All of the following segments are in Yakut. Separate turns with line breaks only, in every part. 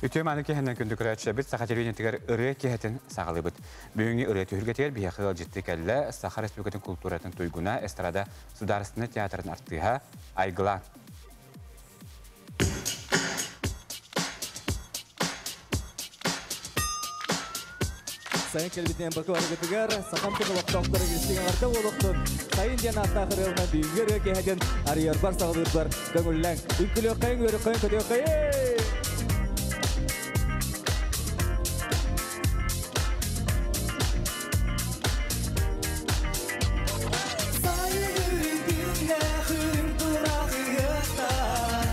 Үтүө мааны киһинэн күндү көрөөччүлэрбит Саха телевидениетигэр ырыа киэһэтин саҕалыыбыт. Бүгүҥҥү ырыа түһүлгэтигэр биһиэхэ ыалдьыттыы кэллэ Саха Республикатын култууратын туйгуна, эстрада судаарыстыбаннай театрын артыыһа Айгылаан.
Сайын кэлбитинэн бакыларгытыгар сахам тыл олохтоохторо истиҥ эҕэрдэ буолуохтун. Сайын диэн ааттаах ырыабынан бүгүҥҥү ырыа киэһэтин арыйарбар саҕалыырбар көҥүллэҥ. Үҥкүлүөххэйиҥ, үөрүөххэйиҥ, көтүөххэйиҥ!
Сайын үрүҥ күннээх үрүҥ тураах ыһыахтаах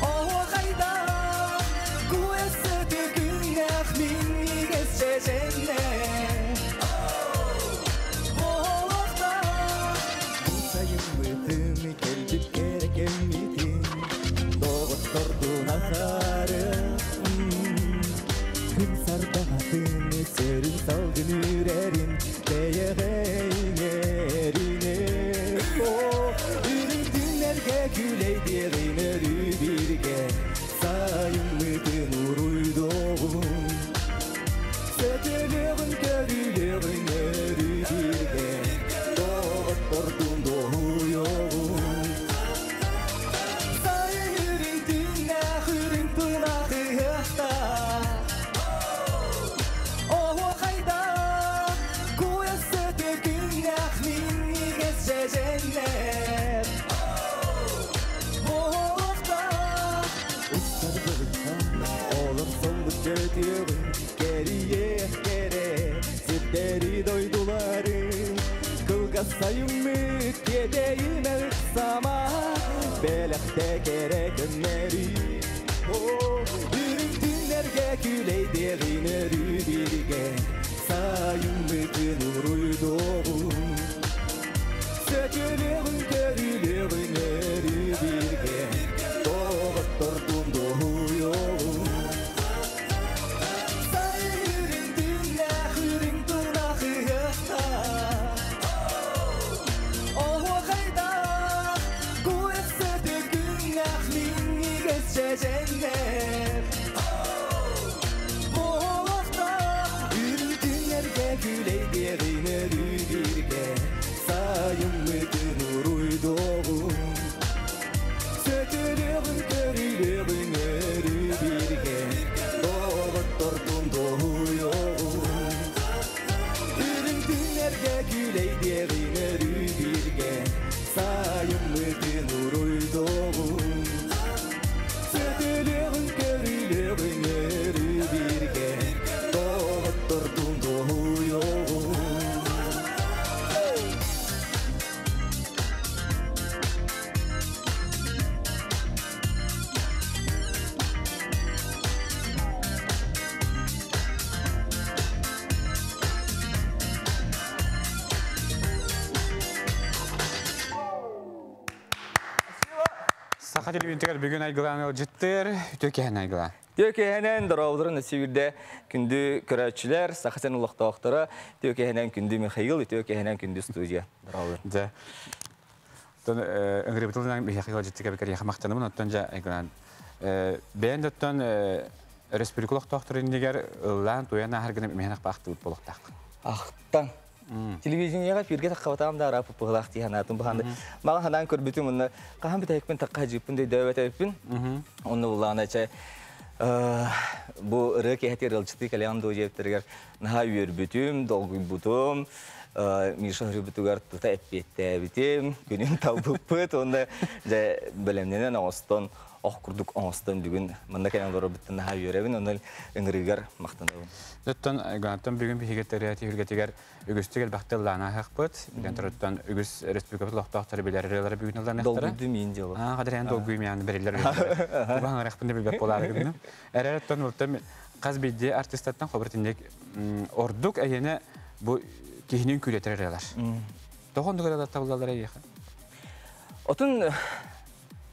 Оһуохайдаах куэсэти күннээх минньигэс чэчэннээх Буолуохтаах Бу сайыммытын кэлбит кэрэ кэммитин Доҕоттордуун ахаарыах Күн сардаҥатын сөрүн салгын үрэрин Бэйэҕэ иҥэринэ Үрүҥ түннэргэ күлэйдиэҕин өрүү бииргэ Сайыммытын уруйдуоҕун Сөтөлүөҕүн көрүлүөҕүн өрүү бииргэ Доҕоттордуун дуоһуйуоҕун Сайын үрүҥ түннээх үрүҥ тунах ыһыахтаах Оһуохайдаах куйас өтө күннээх минньигэс дьэдьэннээх Буолуохтаах Устар былыттан олорсоммут көтүөҕүн кэрийиэх кэрэ сирдэри дойдулары Кылгас сайыммыт тиэтэйимэ ыксама бэлэхтэ кэрэ көннөрү Үрүҥ түннэргэ күлэйдиэҕин өрүү бииргэ сайыммытын уруйдуоҕун Сөтүөлүөҕүн көрүлүөҕүн өрүү бииргэ доҕоттордуун дуоһуйуоҕун Сайын үрүҥ түннээх үрүҥ тунах ыһыахтаах Оһуохайдаах куйах сөтө күннээх минньигэс чэчэннээх Буолуохтаах үрүҥ түннэргэ күлэйдиэҕин өрүү бииргэ сайыммытын уруйдуоҕун Сөтөлүөҕүн көрүлүөҕүн өрүү бииргэ доҕоттордуун дуоһуйуоҕун Үрүҥ түннэргэ күлэйдиэҕин өрүү бииргэ сайыммытын уруйдуоҕун Сөтөлүөҕүн көрүлүөҕүн өрүү бииргэ доҕоттордуун дуоһуйуоҕун
Саха телевидениетигэр бүгүн айгылаан ыалдьыттыр, үтүө киһин айгылаан.
Түө киэһэнэн дорооболорун өссө күндү көрөөччүлэр, Саха сирин олохтоохторо, үтүө киэһэнэн күндү Михаил, үтүө киэһэнэн күндү студия. Дорооболор.
Дьэ. Оттон ыҥырыбытылынан биһиэхэ ыалдьыттык эбикэр махтанабын, оттон дьэ айгылаан. Бэйэн да оттон республика олохтоохторун иннигэр ыллаан туйан ааһар гына миһэнэх баахтыбыт буолуохтаах.
Ахтан. Телевидениеҕа эфиргэ таххабатаҕым да арааппыт быһылаах дии санаатым быһаанды. Мага ханаан көрбүтүм онно хаһан бүтэһикпин тахха дьыыппын дөйдөөбөтөбүппүн. Онно буллаҕына чэ бу ырыа киэһэтигэр ыалдьытыы кэлэҕин дуо диэбиттэригэр наһаа үөрбүтүм, долгуйбутум. Миша ырыабытыгар тута эппиэттээбитим, күнүн талбыппыт уонна дьэ бэлэмнэнэн оҥостон ох курдук оҥостон бүгүн манна кэлэн олорорбуттан наһаа үөрэбин, онон ыҥырыыгар махтанабын.
Оттон Гааттан бүгүн биһиги төрөөт түһүлгэтигэр үгүстүк элбэхтэ ыллаан ааһыахпыт. Билэн туруттан үгүс республикабыт олохтоохторо билэр ырыалары бүгүн ылланыахтара.
Долгуйду миин дьолу.
Аа, хадыр долгуй миан бериллер. Туга хаңарахпын да билбэт буолаары гынным. Эрэр оттон ултан хас биирдии артистаттан хобыр тинник ордук эйэне бу киһинин күлэтэр ырыалар. Тохон дугара табыллалар эйиэхэ.
Отун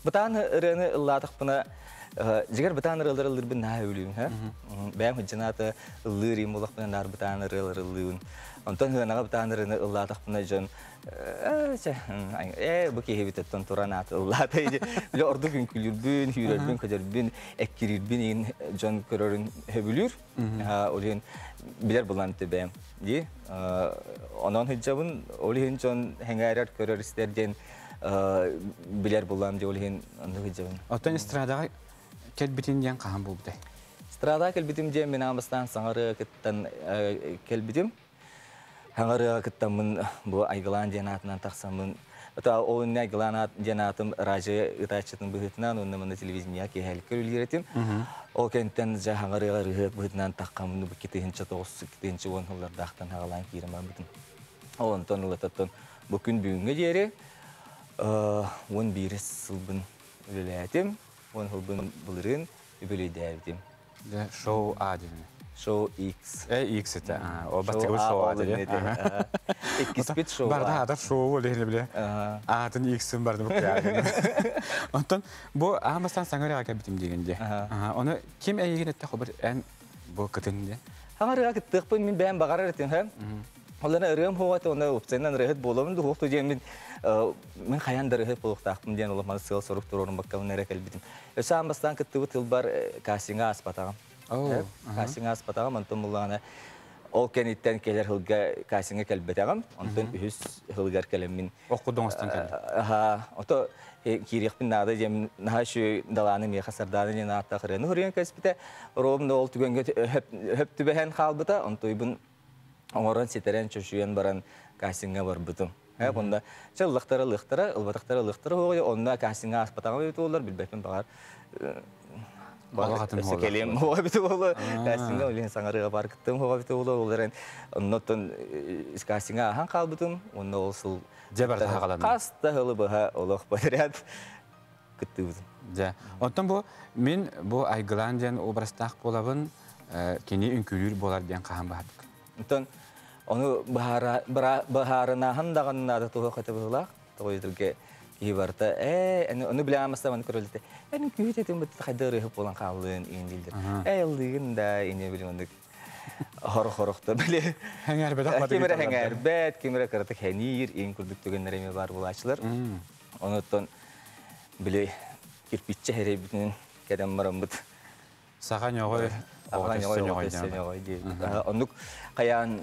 бытаан ырыаны ыллаатахпына Жигер бытаан ырыалар ыллыырбын наһаа сөбүлүүбүн, ха. Бэйэм хыдьынаата ыллыыр им буоллахпына наар бытаан ырыалар ыллыыбын. Онтон хыанаҕа бытаан ырыаны ыллаатахпына дьон ээ, ээ бу киһи эбит туран аат ыллаата бile ордук үҥкүүлүүрбүн, сүүрэрбин, көтөрбүн, эккириирбин иин дьон көрөрүн сөбүлүүр. Ол иһин билэр булан төбөм ди. Онон хыдьабын, ол иһин дьон хэҥээрэр көрөр истэр диэн билэр булам ди, ол иһин онно хыдьабын.
Оттон эстрадаҕа кэлбитин диэн хаһан буолбутай?
Эстрадаҕа кэлбитим диэн мин аан саҥарыа кыттан кэлбитим. Хаҥарыа кыттаммын бу Айгылаан диэн аатынан тахсаммын, ол иннэ Айгылаан диэн аатым радио ытааччытын быһыытынан уонна манна телевидение киэһэликкэ үлэлиир этим. Ол кэнтэн дьэ хаҥарыаҕа ырыһыат быһыытынан таххаммын бу 2009 2010 сыллардаахтан хаҕалаан киирэн барбытым. Ол онтон ылататтан бу күн бүгүҥҥэ диэри 11 сылбын үлэлээтим, 10 сылбын былырыын үбүлүйдээбитим.
Шоу А диэн.
Шоу X.
X это. О, бастакы шоу А диэн.
Иккиспит шоу.
Барда ата шоу ол иһин биле. Атын X-ин барды бу. Онтон бу аамастан саҥарыга кэлбитим деген де. Оны ким эйигин этте хобыр эн бу кытын де?
Саҥарыга кыттыахпын мин бэйэм баҕарар этим, һэ. Оллана ырыам хугата онно упсайынан ырыһыт буолабын дуһуохту диэн мин мин хайан да ырыһыт буолуохтаахпын диэн олох маны сыал сорук туруорун баккабын эрэ кэлбитим. Өссө аан бастаан кыттыбыт тылбар кастинга ааспатаҕым. Кастинга ааспатаҕым, онтон буллаҕына ол кэнниттэн кэлэр сылга кастинга кэлбэтэҕим. Онтон үһүс сылыгар кэлэммин
Оккудоҥостон кэлдим.
Аха, ото киириэхпин наада диэн наһаа үчүгэй далааны миэхэ Сардаана диэн ааттаах ырыаны суруйан кэспитэ. Ровно ол түгэҥҥэ хөп түбэһэн хаалбыта. Онтуйбун оҥорон ситэрэн чочуйан баран кастиҥҥа барбытым. Онно чэ ыллахтара ылыахтара, ылбатахтара ылыахтара уоҕуйа, онно кастиҥҥа ааспатаҕым эбит буоллар, билбэппин баҕар. Өссө кэлиэм уоҕа эбит буолуо. Кастиҥҥа ол иһин саҥарыга бар кыттым уоҕа эбит буолуо. Ол эрэн оннуттан кастиҥҥа ааһан хаалбытым. Онно ол сыл
Дьэ барда хаҕаланна.
Хас да сылы быһа олох подряд кыттыбытым.
Дьэ, оттон бу мин бу Айгылаан диэн образтаах буолабын, кини үҥкүүлүүр буолар диэн хаһан баһардык?
Оттон ону быһаарынааһын даҕаны наада туһа хата быһыылаах. Тоҕо киһи барыта ээ ону билээмэстэ маны көрөлүтэ эн үҥкүүһүт этим бытта хайда ырыһып буолан хааллын иин дииллэр. Ээ ыллыгын да ини билим оннук хорох-хорохто били
Хэҥээрбэтэх
ким эрэ хэҥээрбэт, ким эрэ кыратык хэниир, иин курдук түгэннэр эмиэ баар буолааччылар. Онуттан били кирпиччэ хэрэйбитинэн кэлэн бараммыт.
Саха ньоҕой,
оҕо дии. Оннук хайаан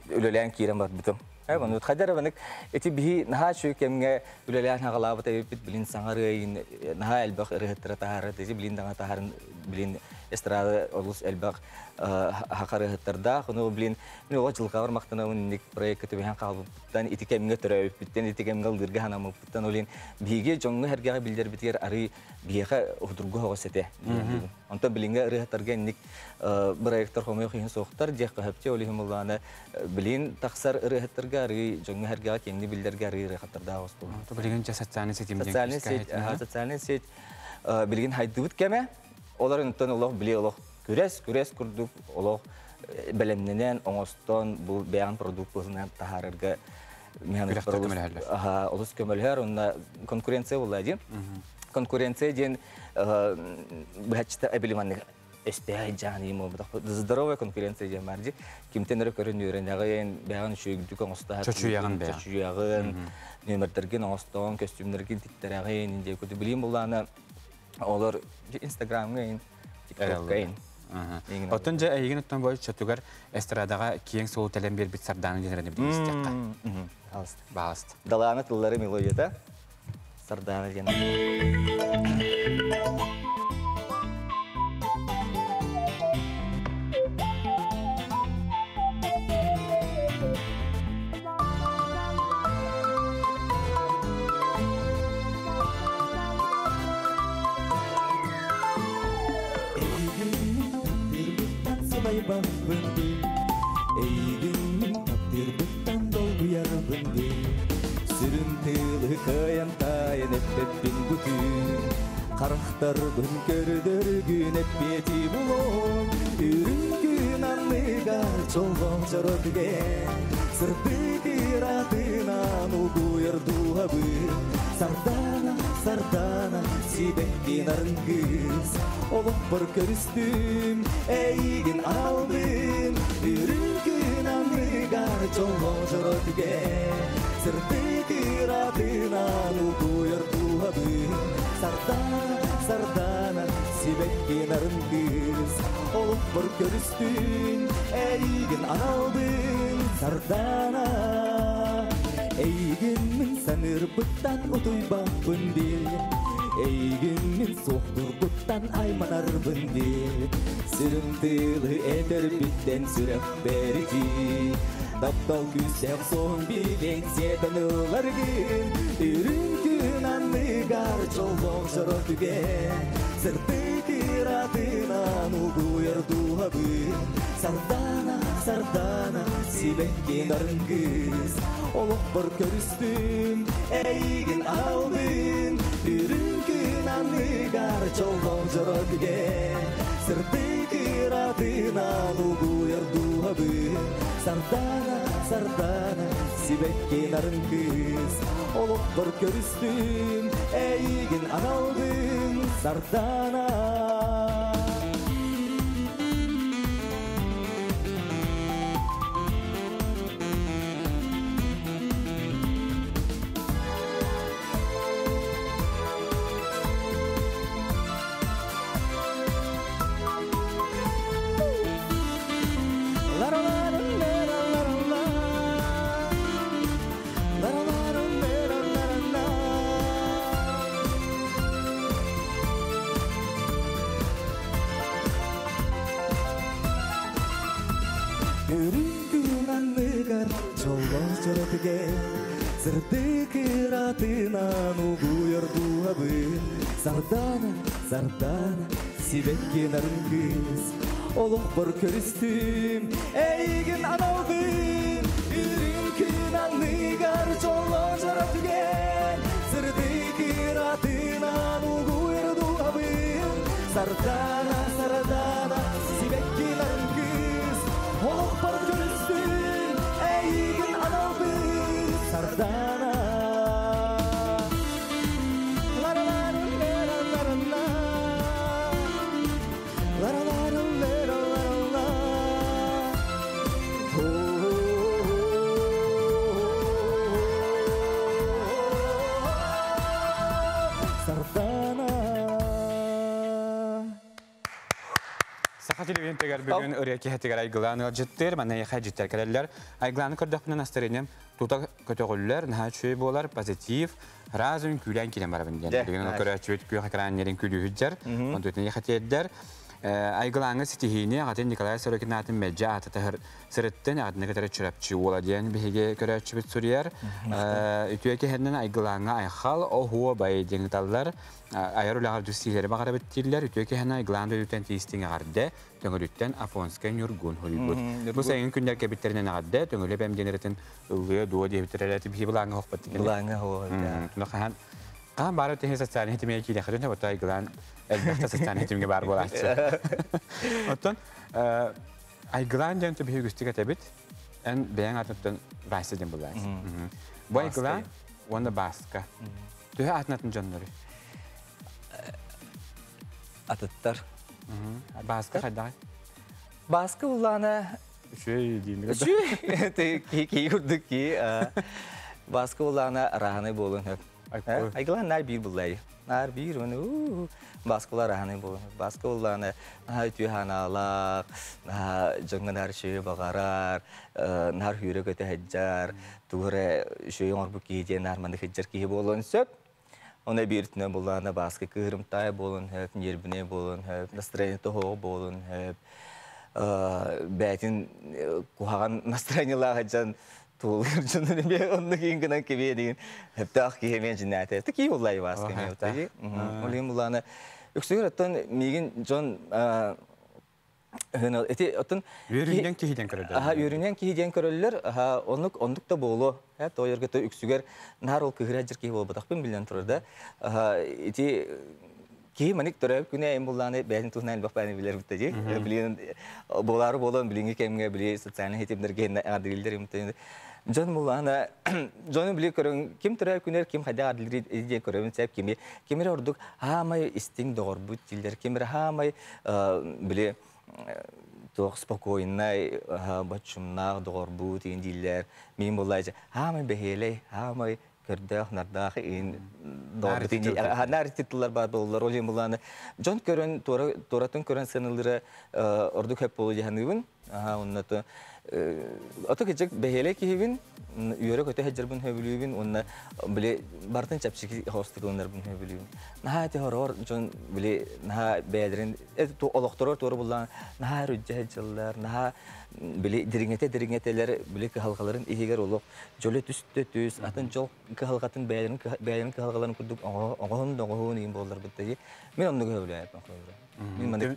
үлэлээн киирэн барбытым. Оннук хайдар банык ити биһи наһаа үчүгэй кэмҥэ үлэлээн хаҕалаабыт эбиппит билин саҥарыайын наһаа элбэх ырыһыттара таһаарар ити билин даҕа таһарын билин эстрада олус элбэх хахарыһыттардаах ону билин мин оҕо дьылҕабар махтанабын инник проекка түбэһэн хаалбыппыттан ити кэмҥэ төрөөбүппүттэн ити кэмҥэ ыллыырга санаммыппыттан ол иһин биһиги дьоҥҥо сэргэҕэ биллэрбитигэр арыы биһиэхэ худургу оҕос этэ. Онтон билиҥҥэ ырыаһыттарга инник проектар хомойуох иһин суохтар диэххэ сөпчө ол иһин буллаҕына билин тахсар ырыаһыттарга арыы дьоҥҥо сэргэҕэ киэҥни биллэргэ арыы ырыахаттардаах оҕус буолла.
Билигин чэ социальный сеть
социальный сеть социальный сеть билигин хайдыбыт кэмэ олор онтон олох били олох күрэс күрэс курдук олох бэлэмнэнэн оҥостон бу бэйэҕин продукт быһыытынан таһаарарга олус көмөлөһөр онно конкуренция буолла диэн конкуренция диэн быһаччыта эбили өстөөх дьааныы буолбатах здоровая конкуренция диэн бар ди кимтэн эрэ көрөн үөрэнэҕин бэйэҕин үчүгдүк оҥостоһар
чочуйаҕын бэйэҕин
чочуйаҕын нүөмэрдэргин оҥостоҕун көстүүмнэргин тиктэрэҕин диэ куту билиим буллаана олор инстаграмҥа тиктокка
Оттон дьэ эйигин оттон бу чотугар эстрадаҕа киэҥ суолу тэлэн биэрбит Сардаана диэн эрэнэ билигин истиэххэ. Баалыст.
Далаана тыллары мелодията Сардаана диэн.
Эйигин таптыырбыттан сылайбаппын дии, Эйигин таптыырбыттан долгуйарбын дии. Сүрүн тыылы кыайан таайан эппэппин бу түүн. Харахтарбын көрдөргүн эппиэти булуом Үрүҥ күн анныгар чолбон дьоро түгэн Сырдык ыратынан угуйар дууһабын Сардана, сардана, сибэкки нарын кыыс Олохпор көрүстүм, эйигин аналбын Үрүҥ күн анныгар чолбон дьоро түгэн Сырдык ыратынан угуйар дууһабын Сардана, сардана, сибэкки нарын кыыс Олохпор көрүстүм, эйигин аналбын Сардана. Эйигин мин саныырбыттан утуйбаппын дии Эйигин мин суохтурбуттан айманарбын дии Сүрүм тыылы этэрбиттэн сүрэх бэрити Таптал күүстээх суоһун билэн сиэтэн ыларгын Үрүҥ күн анныгар чолбон дьоро түгэн Сырдык ыратынан угуйар дууһабын Сардана, сардана, сибэкки нарын кыыс Олохпор көрүстүм, эйигин аналбын Үрүҥ күн анныгар чолбон дьоро түгэн Сырдык ыратынан угуйар дууһабын Сардана, сардана, сибэкки нарын кыыс Олохпор көрүстүм, эйигин аналбын Сардана. Үрүҥ күн анныгар чолбон дьоро түгэн Сырдык ыратынан угуйар дууһабын Сардана, сардана, сибэкки нарын кыыс Олохпор көрүстүм, эйигин аналбын Үрүҥ күн анныгар чолбон дьоро түгэн Сырдык ыратынан угуйар дууһабын Сардана, сардана, сибэкки нарын кыыс Олохпор көрүстүм, эйигин аналбын Сардана. Ла-ла-ла-ла-ла-ла-ла. Ла-ла-ла-ла-ла-ла-ла. Сардана.
Саха телевидениетигэр бүгүн ырыа киэһэтигэр Айгылаан ыалдьыттыыр, манна эйиэхэ дьиттэр кэлэллэр. Айгылааны көрдөхпүнэ настарыанньам тута көтөҕүллэр, наһаа үчүгэй буолар, позитив, разум күүлээн киирэн барабын диэн. Билигин ону көрөөччүбүт күөх экран нерин күлүүһүддэр, онтуйтун эйиэхэ тиэрдэр. Айгылааҥҥа ситиһиини аҕатын Николай Сорокин аатын мэлдьи аата таһыр сырыттын, аҕатына кытары Чурапчы уола диэн биһиги көрөөччүбүт суруйар. Үтүө киһинэн Айгылааҥҥа айхал, оһуо бай диэн ыталлар. Айар үлэҕэр дүссиилэри баҕарабыт дииллэр. Үтүө киһинэн Айгылаан дойдутуттан тиистиҥ эҕэрдэ, Төҥүлүттэн Афонскай Ньургун хуруйбут. Бу сайыҥҥы күннэр кэбиттеринэн эҕэрдэ, Төҥүлү эбэм диэн эрэтин ыллыа дуо диэбиттэр эрэ биһи былааҥҥа хохпот дикини.
Былааҥҥа хоһо.
Туна хаһан хаһан баара тиһи социальный хитимигэ киириэххитин сөп, оттон Айгылаан элбэхтэ социальный хитимигэ баар буолааччы. Оттон Айгылаан диэн биһи үгүстүк этэбит. Эн бэйэҥ атыттан Вася диэн буллаасың. Бу Айгылаан уонна Баска. Төһө атын атын дьоннору?
Атыттар.
Баска хайдаҕай?
Баска буллаана
Үчүгэй диин.
Үчүгэй. Кии курдук кии. Баска буллаана араһанай буолуон сөп. Айгылаан наар биир буллай. Наар биир уну Баска араһанай буолуон сөп. Баска буллаана наһаа үтүө ханаалаах, наһаа дьоҥҥо наар үчүгэй баҕарар, наар хүүрэ көтө сылдьар, тугу эрэ үчүгэй оҥорбут киһи диэн наар маннык сылдьар киһи буолуон сөп. Оны бииртинэн буллаана Баска кыырымтай буолуон сөп, нервнэй буолуон сөп, настроение тоһоҕо буолуон сөп. Бээтин куһаҕан настроениелаах дьон туолур дьонун эмиэ оннук иин гынан кибиэ деген сөптөөх киһи эмиэ дьинээтэ. Кии буллай Баска эмиэ. Ол иһин буллаана үксүгэр оттон миигин дьон Ити оттон
үөрүнньэҥ киһи диэн көрөллөр.
Аха, үөрүнньэҥ киһи диэн көрөллөр. Аха, оннук оннук да буолуо. Э, тоойорго үксүгэр наар ол кыһыра дьир киһи буолбатахпын билэн турар да. Аха, ити Ки маник төрөп күнэ эм булланы бэйин туһунан элбэх бааны билер бутта ди. Билин болары болон билинги кемге били социальный хитимдерге адилдер имтен. Жон булланы жону били көрөн ким төрөп күнер ким хайда адилдер ди көрөм сеп кими кимире ордук хаамай истиң догорбут дилдер кимире хаамай били туох спокойнай бачумнаах догорбут дилер. Мин буллайжа хаамай бехелей хаамай көрдөөх нардаах ин нар титуллар бар боллар ол буланы жон көрөн туратын көрөн сынылыры ордук хөп болу жаһаныбын оннато ото кечек бехеле кихибин үйөрө көтө хеджербин хөбүлүүбүн онна биле бартын чапчики хостыкылынарбын хөбүлүүбүн наха ти хорор жон биле наха бэдерин олохторор туору буллан наха рүджэ хеджеллар наха биле дириңете дириңетелер биле кыһалгаларын ихигер олох жоле түстө түс атын жол кыһалгатын бэдерин бэдерин кыһалгаларын курдук оҥоһун доҥоһун иин боллар быттаги мен онну хөбүлүүбүн мен маны.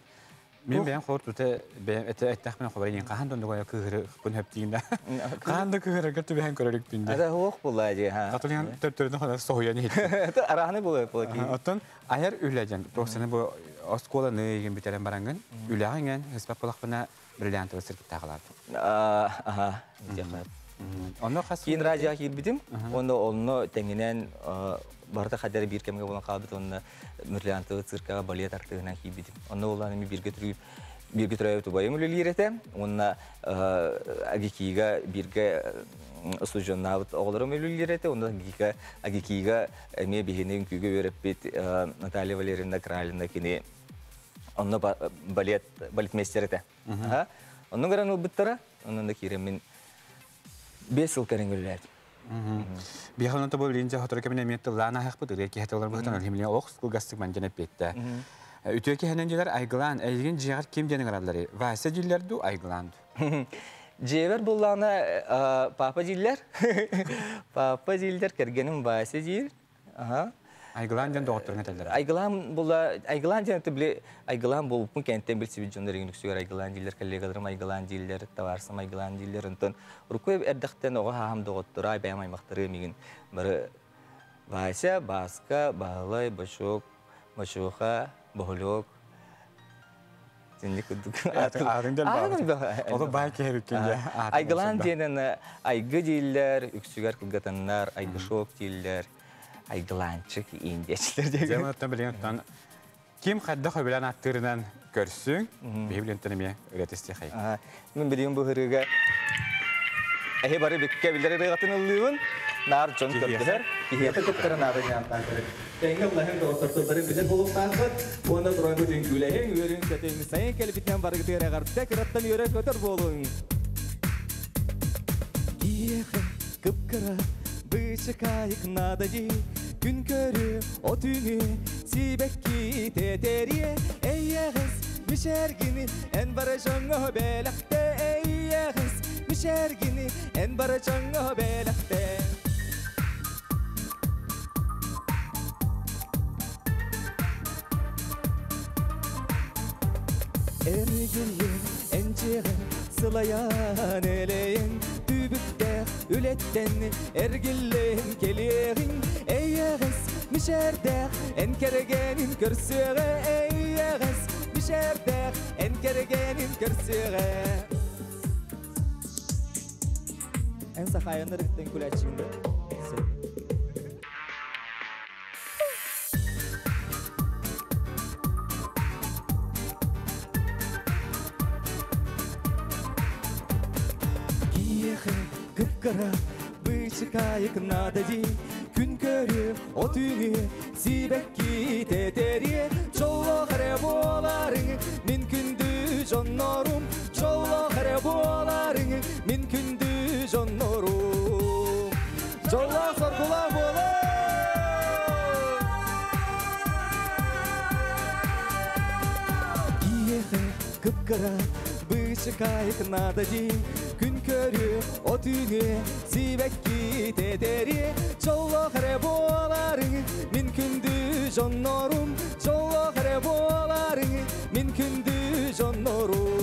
Мен бәйін қор тута бәйін эте эттәх мен хобар ен кахан дондуга кыгыры бун хөптигинде. Кахан да кыгыры гырты бәйін көрөрүк бинде.
Ада хуох була же ха.
Католиан төптөрдөн хада соһуя не хит.
Арахны була була ки.
Оттон аяр үләҗән. Тохсаны бу осколаны еген битерен барангын. Үләгән хисап булак бына бриллиант сыркып тагалар.
Аха.
Онно хас
Кин радио кирбитим. Онно онно теңинен барда хадер бир кемге болан калбыт онно бриллиантовый циркага балет артыгынан кийбитим. Онно улан эми бирге түрүп бирге түрөйүп тубайым үлелирете. Онна агикига бирге студионнабыт оҕолорум үлелирете. Онно агикига агикига эме бихинин күйгө береппит Наталья Валерьевна Кралина кини онно балет балетмейстерете. Онно гаран ылбыттара, онно да киремин 5 жыл кәрен үлелердим.
Биханын тобу билинче хотору кемине метти лана хакпы дыры ки хаталар бухтан химле ох скулгастык манжана петте. Үтө ки хенен дилер айгылан, эйген жигар ким денең арадылары. Вася дилерду айгыланду.
Жебер булланы папа диллер. Папа диллер кергеним Вася дир. Ага.
Айгылан ден доғыттырың әтелдер.
Айгылан була, айгылан ден биле айгылан болуппун кенттен бил сибит жондар еген үксүгөр айгылан диллер, коллегаларым айгылан диллер, товарсым айгылан диллер. Онтон рукой эрдахтен ога хахам доғыттыра, айбаям аймактары мигин. Бары Вася, Баска, Балай, Башок, Башоха, Бохолок. Сенде күдүк.
Арын дел бар. Олы бай кереккенде.
Айгылан денен айгы диллер, үксүгөр кылгатаннар, айгышок диллер. Айгыланчык индечлер деген.
Зематтан билген ким хадда хөбүлән аттырынан көрсүң, бихи билен эме өретесте хай.
Мен билген бу хырыга Эхе бары бикке билер рыгатын ыллыын, нар жон көптөр, кихете көптөр нары янтан көрөк. Теңге лахын доктор билер болуп тагыт, оны туран күтүн күләһен өрүн көтөн сайын келбитен баргы тыгар тек раттан өрө көтөр болуң.
Киехе кыпкыра бычыкайык надади күн көрү отүнү сибекки тетерие эйягыз мишергини эн бара жоңго белакте эйягыз мишергини эн бара жоңго белакте. Эргилин энчигин сылаян элейин түбүктэх үлеттен эргиллин келиэгин эйягыз мишердэх эн керегенин көрсүөҕэ эйягыз мишердэх эн керегенин көрсүөҕэ.
Эн сахайыныр гиттен күләчиңде.
Киехе кыпкыра бычыкайык надади күн көрү отүнү сибекки тетерие жолло харе боларың мин күндү жоннорум жолло харе боларың мин күндү жоннорум жолло соркула болар. Киехе кыпкыра бычыкайык надади күн көрү отүнү сибекки тетерие жолло харе боларың мин күндү жоннорум жолло харе боларың мин күндү жоннорум.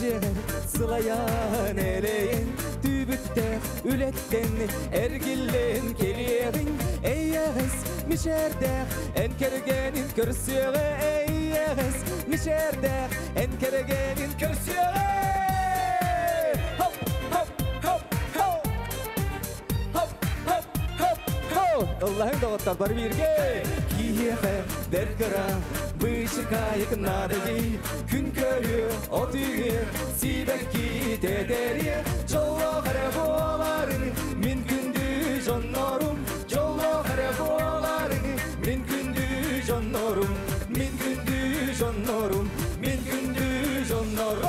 Дьиэҕэр сылайан элэйэн, түбүктээх үлэттэн эргиллэн кэлиэҕиҥ. Эйэҕэс мичээрдээх эн кэргэнин көрсүөҕэ, эйэҕэс мичээрдээх эн кэргэнин көрсүөҕэ. Хоп, хоп, хоп, хоп! Хоп, хоп, хоп, хоп! Ыллаһыҥ доҕоттор бары бииргэ! Киһиэхэ бэрт кыра быычыкаайык наада дии. Күн көрүө, от үүнүө, сибэкки тэтэриэ. Дьоллоох эрэ буоларыҥ, мин күндү дьоннорум. Дьоллоох эрэ буоларыҥ, мин күндү дьоннорум. Мин күндү дьоннорум, мин күндү дьоннорум.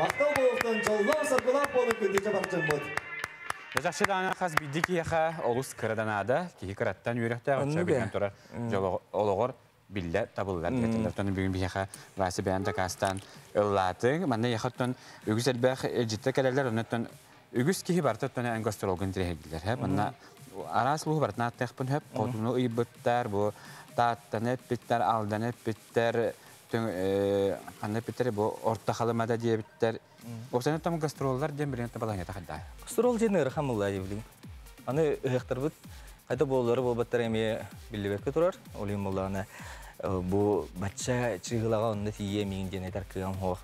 Махтал буолуохтун, дьоллоох саргылаах буолун күндү дьабарчыммыт.
Чахчы даҕаны хас биирдии киһиэхэ олус кыра да наада. Киһи кыраттан үөрэхтээх, оччо билэн турар олоҕор биллэ табыллар диэтилэр. Оттон бүгүн биһиэхэ Вася бэйэн дакаастаан ыллаатыҥ. Манна эйиэхэ оттон үгүс элбэх илдьиттэр кэлэллэр, оннуттан үгүс киһи барыта оттон эн гастролгун тирэһирдилэр. Манна араас улууһу барытын ааттыахпын сөп. Хотуну ыйбыттар, бу Тааттаны эппиттэр, Алданы эппиттэр, ханна эппиттэр, бу Орто Халымада диэбиттэр. Уопсайынан там гастроллар диэн билигин табалаһыҥҥа хайдаа.
Гастрол диэн ыарахан буолла билигин. Аны ыһыахтарбыт хайда буоллары буолбаттара эмиэ биллибэккэ турар. Ол иһин буоллаҕына бу бачча чыыһылаҕа онно тиийиэ миин диэн этэр кыам суох.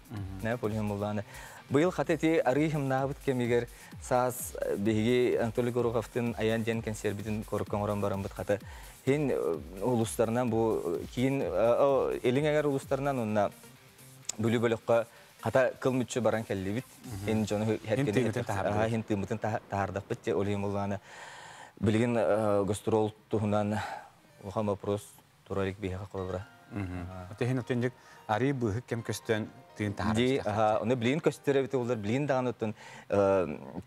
Ол иһин буоллаҕына быйыл хата ити арыы хымнаабыт кэмигэр саас биһиги Анатолий Гороховтын Аян диэн кэнсиэрбитин корукка оҥорон бараммыт хата хин улустарынан бу киин илиҥ эҥэр улустарынан уонна Бүлүү бөлөххө хата кыл мүччү баран кэллибит. Ин дьону хин тыыммытын таһаардахпыт те ол иһин буллааны билигин гастрол туһунан улахан вопрос турар илик биһиэхэ холобура.
Отеһин отенжик арыы быыһык кэм көстөн тыын
таһаарар. Ди, ону билигин көстөр эбит боллар, билигин даҕаны оттон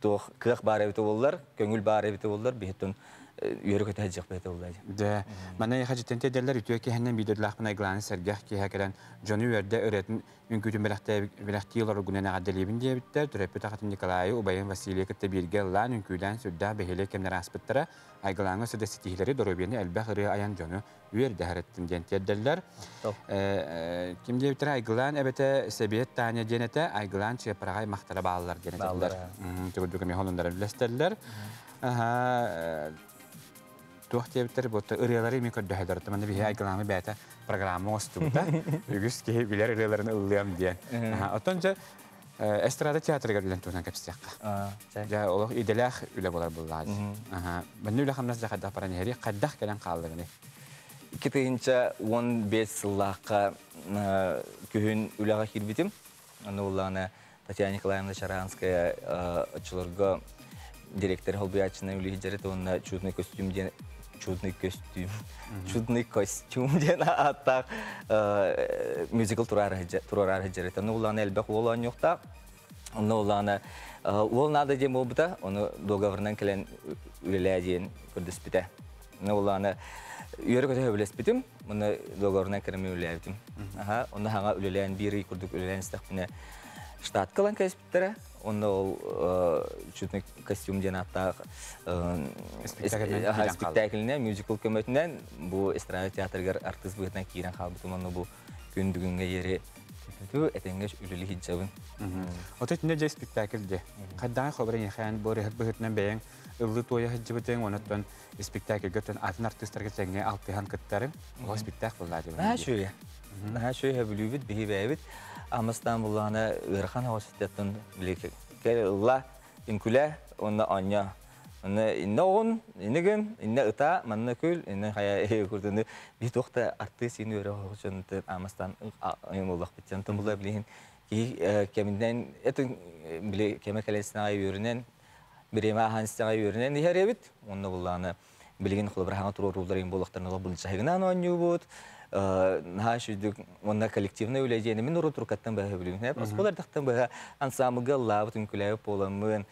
туох кыах баар эбит боллар, көҥүл баар эбит боллар, биһиттэн үөрэ-көтө сылдьыах бэйэтэ буолла дии.
Дьэ, манна эйиэхэ дьиттэн тиэрдэллэр үтүө киһинэн биирдэлээхпин айгылааны сэргэх киэһэ кэлэн дьону үөрдэ ырыатын үҥкүүтүн бэлэхтии олороргунан эҕэрдэлиибин диэбиттэр. Төрөппүт аҕатын Николайы, убайын Василийы кытта бииргэ ыллаан, үҥкүүлээн сүрдээх бэһиэлэй кэмнэр ааспыттара. Айгылааҥҥа өссө да ситиһиилэри, доруобуйаны элбэх ырыа айан дьону үөрдэ сырыттын диэн тиэрдэллэр. Ким диэбиттэрэ Айгылаан эбэтэ Сэбиэт Таня диэн этэ, Айгылаан Чыаппараҕа аймахтара бааллар диэн этэллэр. Төгүрдүк эмиэ холуннаран үллэстэллэр. Аһаа, туох диэбиттэр бу ырыалары эмиэ көрдөһөлөр. Манна биһи Айгылааны бэйэтэ программа оҥостубута. Үгүс киһи билэр ырыаларын ыллыам диэн. Оттон дьэ эстрада театрыгар үлэн туһунан кэпсиэххэ. Дьэ олох идэлээх үлэ буолар буоллаҕа. Манна үлэ хамнас дьэ хайдах баран иһэрий, хайдах кэлэн хааллыгыный?
2015 сыллаахха күһүн үлэҕэ киирбитим. Онно буоллаҕына Татьяна Николаевна Чаранская оччолорго директор холбуйааччынан үлэһит уонна чудный костюм диэн чудный костюм чудный костюм диэн ааттаах мюзикл тураары сылдьар. Онно буоллаҕына элбэх уол оонньуохтаах. Онно буоллаҕына уол наада диэн буолбута, ону договорынан кэлэн үлэлээ диэн көрдөспүтэ. Онно буоллаҕына үөрэ-көтө сөбүлэспитим, уонна договорунан кэлэн үлэлээбитим. Аха, онно хаҥа үлэлээн биир ый курдук үлэлээн истэхпинэ штатка ылан кэспиттэрэ. Онно ол чудный костюм диэн ааттаах спектакльне мюзикл көмөтүнэн бу эстрада театрыгар артыыс быһыытынан киирэн хаалбытым. Онно бу күн бүгүҥҥэ диэри этэҥҥэ үлэлии сылдьабын.
Ото итиннэ дьэ спектакль дьэ. Хайдаҕын холобура эйиэхээн бу ырыаһыт быһыытынан бэйэҥ ыллыы-туойа сылдьыбытыҥ, онон испиктээкилгэ оттон атын артыыстарга тэҥҥэ алтыһан кыттарыҥ олох испиктээх буоллаа диэн.
Наһаа үчүгэй. Наһаа үчүгэй сөбүлүүбүт биһи бэйэбит. Амыстаан буллаҕына ыарахан оҕус оттон били ылла үҥкүлэ уонна оонньоо. Онно иннэ оҕун, иннэ гын, иннэ ытаа, манна күл, иннэ хайа курдуну биһи туох да артыыс иин үөрэх оҕучун амастаан буоллахпыт. Онтон була билигин киһи кэминэн этин били кэмэ кэлэсин аайы үөрүнэн бириэмэ ааһан истэҕэ үөрэнэн иһэр эбит. Онно буллааны билигин холобура хаҥа туруоруулар иҥ буолуохтарын ыла былдьаһыгынан оонньуубут. Наһаа үчүгдүк уонна коллективнай үлэ диэни мин урут уруккаттан быһа билигин. Оскуола эрдэхтэн быһа ансамблга ыллаабыт, үҥкүлээбит буоламмын,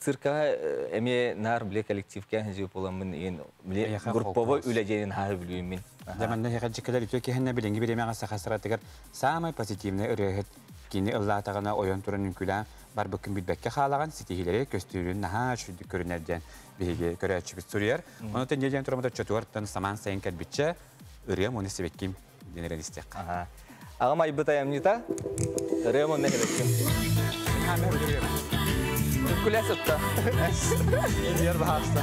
циркаҕа эмиэ наар били коллективка сылдьыбыт буоламмын иин били групповой үлэ диэнин наһаа сөбүлүүм мин.
Дьэ манна эһэҕэ үтүө киһиннэ билиҥҥи бириэмэҕэ саха эстрадатыгар самай позитивнай ырыаһыт кини ыллаатаҕына ойон туран үҥкүүлээн барбыккын билбэккэ хаалаҕын, ситиһиилэри көстүүрүн наһаа үчүгдүк көрүнэр диэн биһиги көрөөччүбүт суруйар. Ону тэнньэ диэн тураммыт оччотугартан самаан сайын кэлбиччэ ырыам уонна сибэкким диэн эрэн истиэххэ.
Аҕам айбыт айамньыта ырыам онно эһэбэккин.
Күлэ сытта. Индияр баһааста.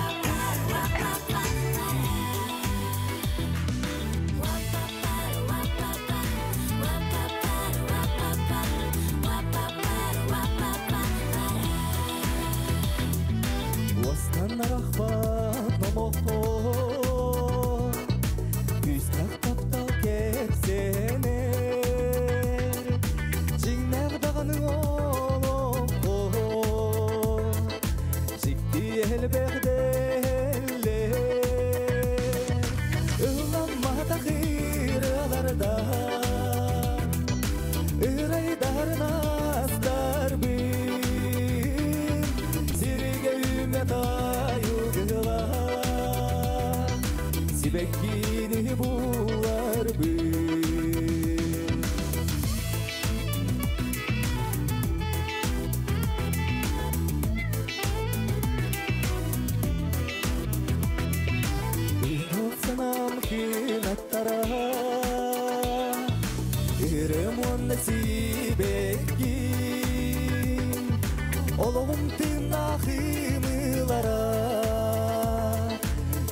Уостан арахпат номоххо Күүстээх таптал кэпсэнэр Дьиҥнээх даҕаны олоҥхо Дьикти элбэх дэллэр Ылламматах ырыаларда Ырайдарын астарбын Сиргэ үүммэт айылгылар Сибэккини буларбын. Санам кынаттара Ырым уонна сибэкки Олоҕум тыыннаах ымыылара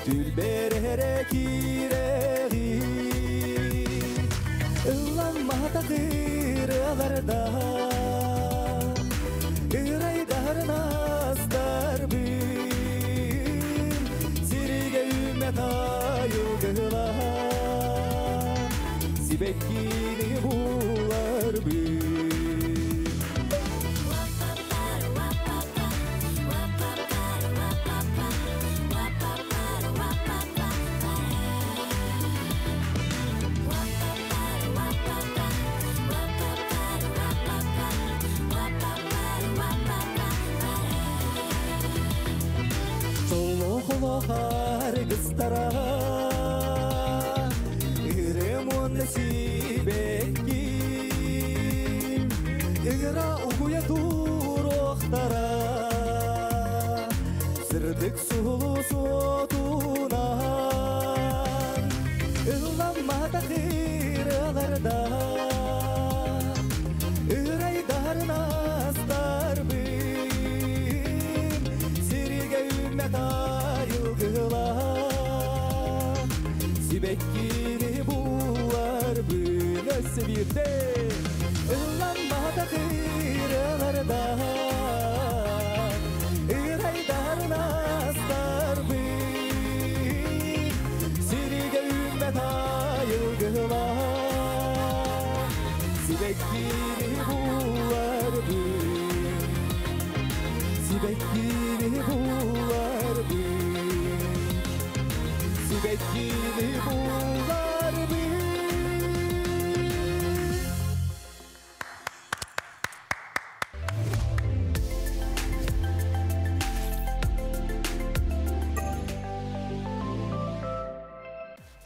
Түлбэр эрэ киирэҕин Ылламматах ырыаларда Ырайдарын астарбын Сиргэ үүммэт айылгылар Сибэккини буларбын. Солохолохар гыстара Ырым уонна сибэкки Ыгыра угуйа туруохтара Сырдык суһулу суотунан Ылламматах ырыаларда Ырайдарын астарбын Сиргэ үүммэт айылгылар Сибэккини буларбын. Өссө биирдэ Ылламматах ырыаларда Ырайдарын астарбын Сиргэ үүммэт айылгылар Сибэккини буларбын. Сибэккини буларбын. Сибэккини буларбын.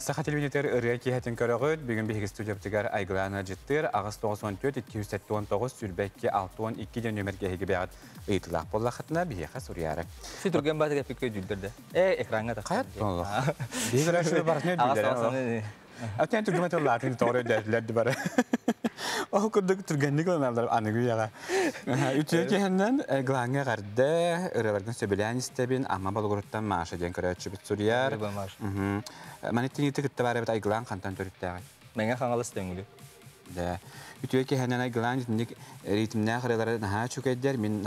Саха телевидениетигэр ырыа киэһэтин көрөҕүт. Бүгүн биһиги студиябытыгар Айгылаана Дьыттыыр 894 279 22 62 диэн нүөмэргэ эһиги бэйэҕит ыйытыылаах буоллаххытына биһиэхэ суруйаары.
Си түргэн баатык эппиккэ өйдүүллэр да. Э, экраҥҥа тахсар.
Хайат олох. Биһиги көрөөччүлэр барытын өйдүүллэр. Атын түргэн тыллаатын тоҕо өйдөөтүлэр ди бары. Ол курдук түргэнник ылыналлар аныгы үйэҕэ. Үтүө киһиннэн Айгылааҥҥа эҕэрдэ, ырыаларгын сөбүлээн истэбин, Амма Болугуруттан Маша диэн көрөөччүбүт суруйар. Маны тиҥити кытта баар эбит Айгылаан хантан төрүттээҕий?
Мэҥэ Хаҥалас Төҥүлү.
Да. Үтүө киһинэн Айгылаан итинник ритмнээх ырыалары наһаа үчүгэйдэр. Мин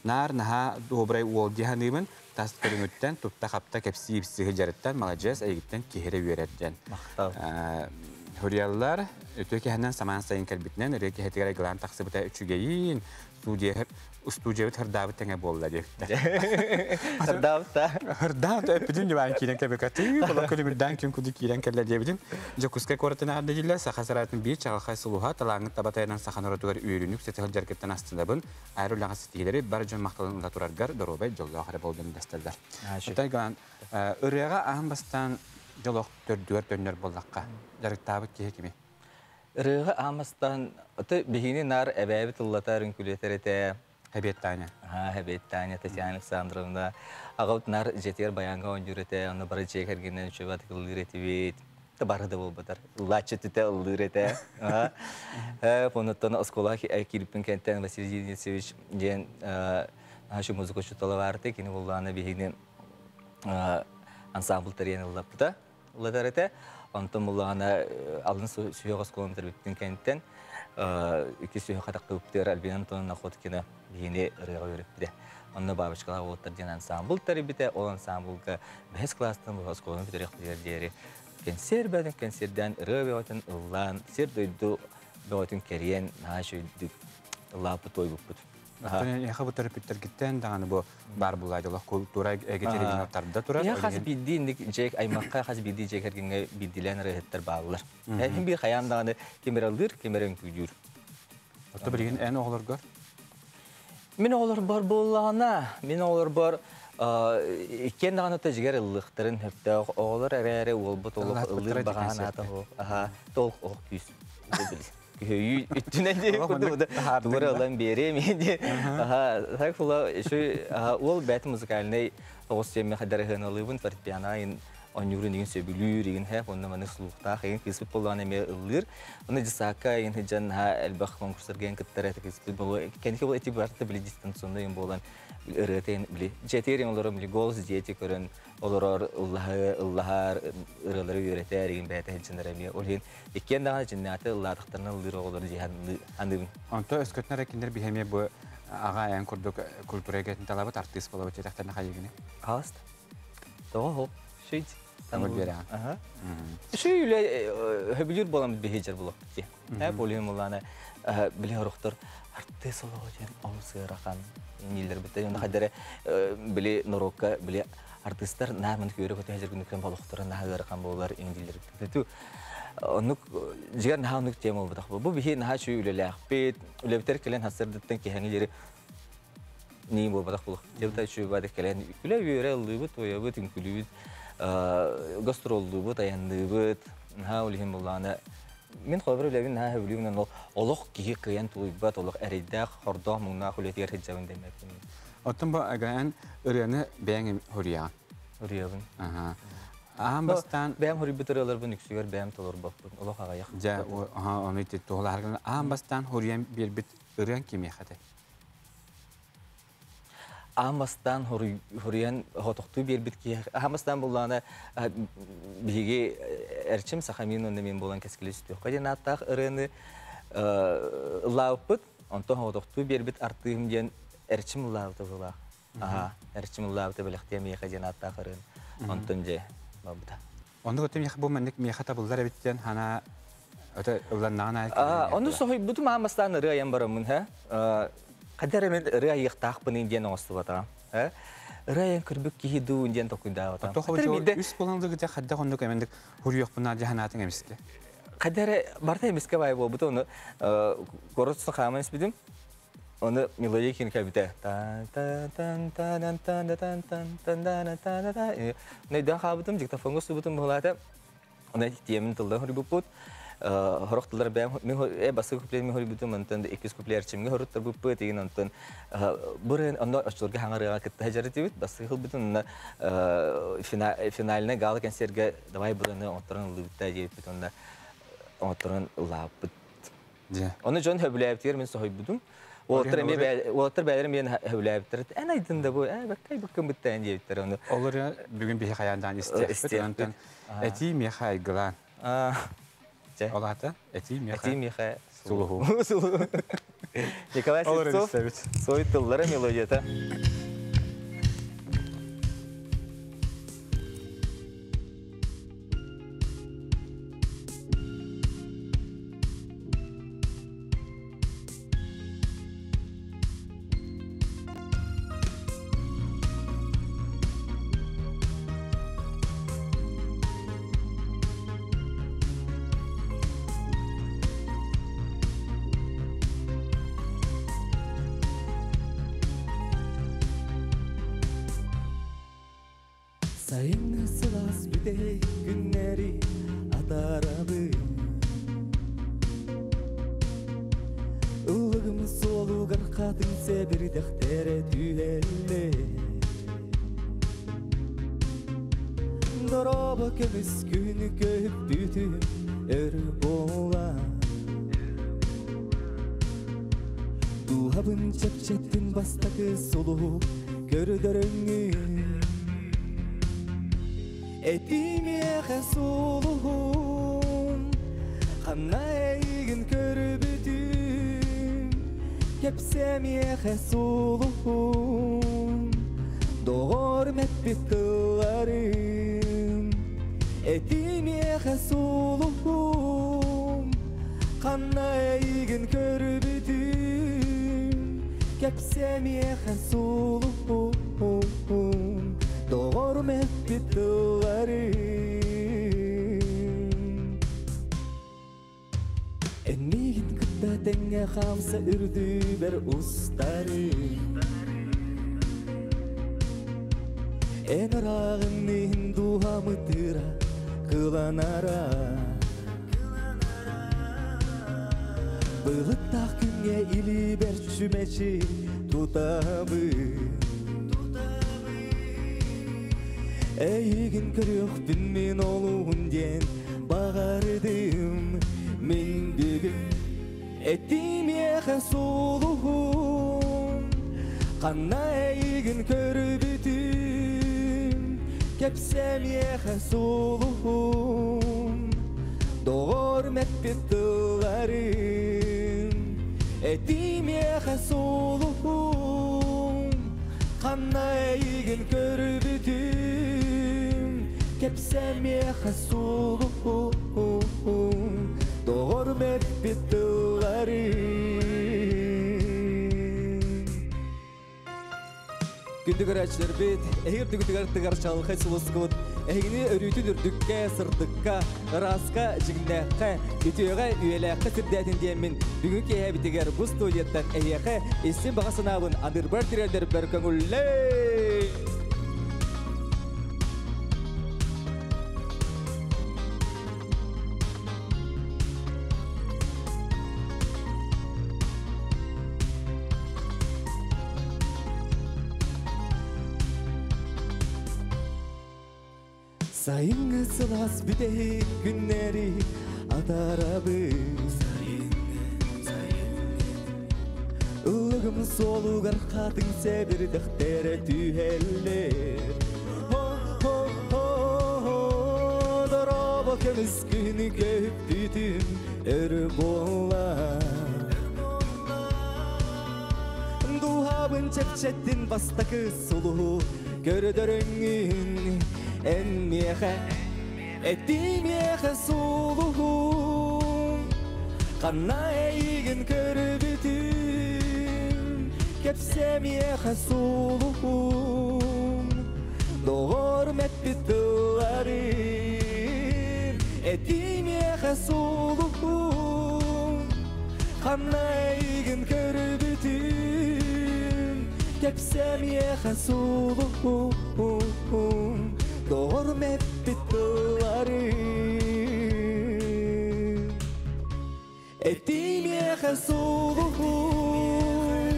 наар наһаа добрай уол дии саныыбын. Тас көрүҥүттэн тутта-хапта кэпсии-ипсии сылдьарыттан маладьыас эйигиттэн киһи эрэ үөрэр диэн.
Махтал.
Хурияллар үтүө киһинэн самаан сайын кэлбитинэн ырыа киһитигэр айгылаан тахсыбыта үчүгэйин, студия устуудьуйабыт хырдаабыт тэҥэ буолла диэбиттэр.
Хырдаабыт да.
Хырдаабыт өппүтүн дьыбаан киирэн кэбикаты, болон күлүмүрдээн күн кудук киирэн кэллэ диэбитин. Дьокуускай куоратын аҕарда дииллэр, саха сараатын биир чаҕылхай сулуһа, талааҥҥыт таба тайанан саха норуотугар үөрүүнүк сэтэ сылдьаргыттан астынабын. Аайыр үлэҕэ ситиһиилэри бар дьон махталын ыла тураргар доруобай, дьоллоох эрэ буолдун дэстэллэр. Оттон ырыаҕа аан бастаан дьолох төрдүгэр төннөр буоллахха, дьарыктаабыт киһи кими?
Ырыаҕа аан бастаан аты биһигини наар эбээбит ыллатар, үҥкүүлэтэр этэ.
Эбиэт Таня.
Аа, Эбиэт Таня, Татьяна Александровна. Аҕабыт наар дьиэтигэр баяҥҥа оонньуур этэ, онно бары дьиэ кэргэнинэн үчүгэй атыылыыр этибит. Бары да буолбатар. Ыллааччы түтэ ыллыыр этэ. Онуттан оскуола киириппин кэнтэн Василий Денисович диэн наша музыка учуутала баарты. Кини буллаана биһигини ансамбль тэрийэн ыллаппыта. Ыллатар этэ. Онтон буллаана алын сүһүөх оскуоланы тэрбиттин кэнтэн икки сүһүөх хатаккыбыптыар Альбина Антоновна Находкина биһини ырыаҕа үөрэппитэ. Онно бабочкалаах уолаттар диэн ансамбль тэрийбитэ. Ол ансамблга бэһис класстан оскуоланы бүтэриэхпитигэр диэри кэнсиэр бөҕөтүн кэнсиэрдээн, ырыа бөҕөтүн ыллаан, сир-дойду бөҕөтүн кэрийэн, наһаа үчүгэйдик ыллааппыт, туойбуппут.
Эха бу төрөппүттэргиттэн даҕаны бу баар булаайда олох культура эгетеригин тарда турар.
Эха хас биирдии инник дьиэ аймакка хас биирдии дьиэ кэргэҥҥэ биирдиилээн ырыаһыттар бааллар. Эһин биир хайаан даҕаны ким эрэ ыллыыр, ким эрэ үҥкүүлүүр.
Отто билигин эн оҕолоргор?
Мин оҕолорбор буоллаҕына, мин оҕолорбор иккиэн даҕаны тажигар ыллыхтарын хөптөөх оҕолор эрээри уолбут олох ыллыыр баҕаан аата аха толк ох күүс күһөйүү үттүнэн дии курдук тугура ылан биэриэм дии аха так фула еще уол бэт музыкальный тоҕус сиэммэ хадарыһыаналыыбын фортепиано оонньуурун игин сөбүлүүр игин хэп онно маны слухтаах игин кыыспыт буоллаҕына эмиэ ыллыыр оны дьысаакка игин сыдьан наһаа элбэх конкурстарга игин кыттар этэ кыыспыт болу кэнники бол эти барыта били дистанционный буолан ырыатын били дьиэтигэр олорор били голос дети көрөн олорор ыллаһы ыллаһар ырыалары үөрэтэр игин бэйэтэ сылдьынар эмиэ ол иһин иккиэн даҕаны дьиннээти ыллаатахтарына ыллыыр оҕолор дьиһан аныыбын.
Онто өскөтүнэр эрэ кинилэр биһэмиэ бу аҕа эн курдук культура эйгэтин талабыт артыыс болобут диэтэхтэринэ хайыгыны?
Хаалыста. Тоҕо хоп шүйт.
Тамыр биэрэҕин.
Аха. Шүй үлэ хөбүлүүр буолан биһиджер булуохпут дии. Э полиһин буллаана били хорохтор артыыс олоҕо диэн олус ыарахан дииллэр битэ. Онно хайдары били норуокка били артыыстар наар маны күөрэ көтө сылдьар күнүктэн олохторо наһаа ыарахан буолар иҥ дииллэр битэ. Оннук дьигэр наһаа оннук тема буолбатах. Бу биһи наһаа үчүгэй үлэлээхпит. Үлэбитэр кэлэн сарсыардаттан киэһэҥи диэри нии буолбатах буолуох. Дьыбыта үчүгэй баады кэлэн күлэ үөрэ ыллыыбыт, туойабыт, үҥкүлүүбүт, гастроллуубут, айанныыбыт. Наһаа ол иһин буллаҕына мин холобур үлэбин наһаа сөбүлүүбүн ол олох киһи кыайан тулуйбат, олох эрэйдээх, хордоох, муҥнаах үлэтигэр сылдьабын дэммэппин.
Оттон бу агаан ырыаны бэйэҥ хоруйаҕын.
Ырыабын.
Аха. Аан бастаан
бэйэм хоруйбут ырыаларбын үксүгэр бэйэм толорбоппун. Олох аҕыйах.
Дьэ, ону ити туһулаһаргын аан бастаан хоруйан биэрбит ырыаҥ кимиэхэ этэй?
Аан бастаан хоруйан хотохтуу биэрбит киһи аан бастаан буллаҕына биһиги Эрчим Сахамин уонна мин буолан кэскили сүтүөххэ диэн ааттаах ырыаны ыллаабыппыт. Онтон хотохтуу биэрбит артыыһым диэн Эрчим ыллаабыта быһыылаах. Аха, Эрчим ыллаабыта бэлэхтиэ миэхэ диэн ааттаах ырыаны. Онтон дьэ барбыта.
Оннук өттө миэхэ бу маннык миэхэ табыллар эбит диэн санаа өтө ылланнаҕын аайы
Ону соһуйбутум аан бастаан ырыа айан бараммын һэ. Хайда эрэ мен ырыа айыахтаахпыный диэн оҥостубатаҕым. Ырыа айан көрбүт киһи дуу диэн толкуйдаабатаҕым.
Үс буолан дыгыта хайдах оннук эмендик хуруйуохпуна дьаһанаатыҥ эмискэ.
Хайда эрэ барыта эмискэ баай буолбута ону куорат хааман испитим. Оны мелодия кин кэлбитэ. Та та тан та тан тан тан тан тан тан та та Нөйдөн хаабытым, диктофонга субутум быһылаата. Оны тиэмин тылдан хоруйбуппут. Хорох тыллар бэйэм мин бастакы куплет мин хоруйбутум, онтон иккис куплет Эрчимҥэ хоруттарбыппыт, игин онтон бу онно оччолорго хаҥарыаҕа кытта сылдьар бастакы хылбытын онно финальный гала концерга давай бырыны оҥотторон ыллыбытта диэбиппит, онно оҥотторон ыллаабыппыт. Ону дьон хөбүлээбитигэр мин соһуйбутум. Уолаттар эмиэ уолаттар бэйэлэрин миэн хөбүлээбиттэр. Эн айдын да бу, ээ бэккэй быккын быттаан диэбиттэр ону.
Олор бүгүн биһи хайаандаан истиэхпит. Онтон этии миэхэ айгылаан. Ол аата этии миэхэ.
Этии миэхэ
сулуһу.
Николай Слепцов свой тыллара мелодията.
Сайыҥҥы сылаас бүтэй күннэри атаарабын Ыллыгым суолугар хатыҥ сэбирдэхтэрэ түһэллэр. Дороба көмүс күнү көппүтүм өр буола. Дууһабын чэпчэттин бастакы сулуһу көрдөрөҥҥүн. Этимиэхэ сулуһум, ханна эйигин көрбүтүм, кэпсэмиэхэ сулуһум, доҕорум эппит тылларым. Этимиэхэ сулуһум, ханна эйигин көрбүтүм, кэпсэмиэхэ сулуһум, доҕорум эппит тылларым. Эн миигин кытта тэҥҥэ хаамса үрдүбэр устарым. Эн ырааҕын иһин дууһам ытыыра кыланара. Былыттаах күҥҥэ илиибэр чүмэчи тутабын. Эйигин көрүөхпүн мин олуһун диэн баҕардым мин бүгүн. Этимиэхэ сулуһум, ханна эйигин көрбүтүм, кэпсэмиэхэ сулуһум, доҕорум эппит тылларым. Этимиэхэ сулуһум, ханна эйигин көрбүтүм, кэпсэмиэхэ сулуһум, доҕорум эппит тылларым. Күндү көрөөччүлэрбит, эһиги үрдүгүтүгэр тыгар чалхай сулускут, эһигини өрүүтүн үрдүккэ, сырдыкка, ырааска, дьиҥнээххэ, үтүөҕэ, үйэлээххэ сирдээтин диэммин бүгүн киэһэбитигэр бу студияттан эһиэхэ истин баҕа санаабын адырбар тириэрдэрбэр көҥүллэй! Сайыҥҥы сылаас бүтэһик күннэри атаарабын. Ыллыгым суолугар хатыҥ сэбирдэхтэрэ түһэллэр. Хо-хо-хо, дорообо көмүс күнү көппүтүм өр буолла. Дууһабын чэпчэттин бастакы сулуһу көрдөрөҥҥүн. Эн миэхэ, этимиэхэ сулуһум, ханна эйигин көрбүтүм, кэпсэмиэхэ сулуһум, доҕорум эппит тылларым. Этимиэхэ сулуһум, ханна эйигин көрбүтүм, кэпсэмиэхэ сулуһум, доҕорум эппит тылларым. Этимиэхэ сулуһум,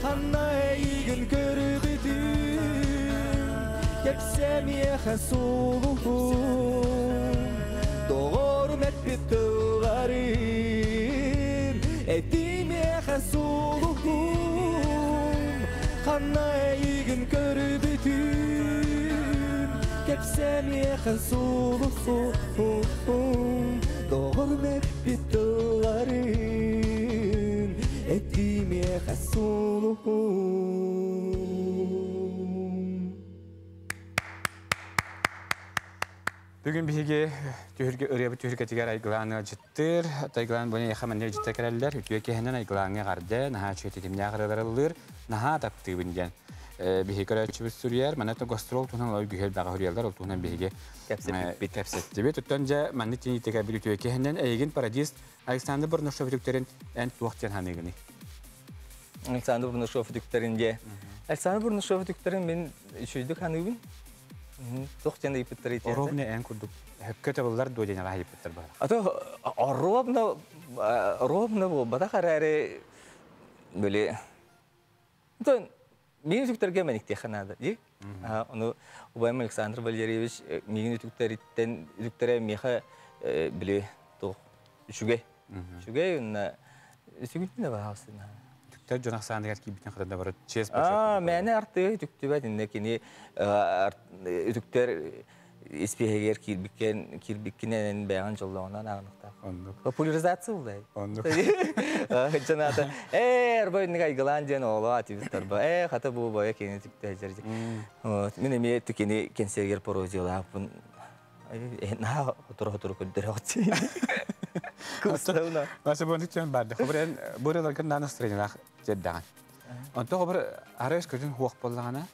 ханна эйигин көрбүтүм, кэпсэмиэхэ сулуһум, доҕорум эппит тылларым. Этимиэхэ сулуһум, ханна эйигин көрбүтүм, кэпсэмиэхэ сулуһум, доҕорум эппит тылларым. Этимиэхэ сулуһум.
Бүгүн биһиги түһүргэ ырыабыт түһүргэтигэр айгылаан ыалдьыттыыр. Айгылаан буна яха манна ыалдьытта кэлэллэр. Үтүө киһинэн айгылааҥҥа эҕэрдэ, наһаа үчүгэй тэтимнээх ырыалар ыллыыр, наһаа таптыыбын диэн. Биһиги көрөөччүбүт суруйар, манна гастрол туһунан олой күһэл баҕа суруйаллар, ол туһунан биһиги
Кэпсэппиппит.
Кэпсэттибит. Оттон дьэ маннык тиийитэ кэлбит үтүө киһинэн эйигин пародист Александр Бурнашов үтүктэрин эн туох диэн ханыыгыный?
Александр Бурнашов үтүктэрин дьэ. Александр Бурнашов үтүктэрин мин үчүгүйдүк ханыыбын. Туох диэн ыйыппыттар итиэннэ?
Оруобуна эн курдук хөккө табыллар дуо диэн аҕа ыйыппыттар баар.
А то оруобуна оруобуна буолбатах эрээри били. Онтон мин үтүктэргэ мэниктиэххэ наада дии. Ону убайым Александр Валерьевич миигин үтүктэриттэн үтүктэрэ миэхэ били туох үчүгэй. Үчүгэй уонна үтүгүттэн да баҕасына.
Үтүктэр дьон ахсааныгар киирбитин хатан да бары чиэс
Аа, мээнэ артыга үтүктүбэт инне кини үтүктэр испиэһэгэр киирбиккен киирбиккинэн бэйэҕин дьоллоҕунан ааҕыныктаах.
Оннук.
Популяризация булдай.
Оннук.
Жаната, э, арба инник айгылаан диэн оҕолоо атибит тарба. Э, хата бу боя кини түктэ жер. Вот, мин эмиэ түкини кэнсиэгер пародиялааппын. Наһаа хотура-хотура көрдөрөҕүт. Кустауна.
Маса бу түн барды. Хобр эн бу ырыаларгын наан настроениялаах жердэҕин. Онто хобр арайыс көтүн хуох боллаҕына,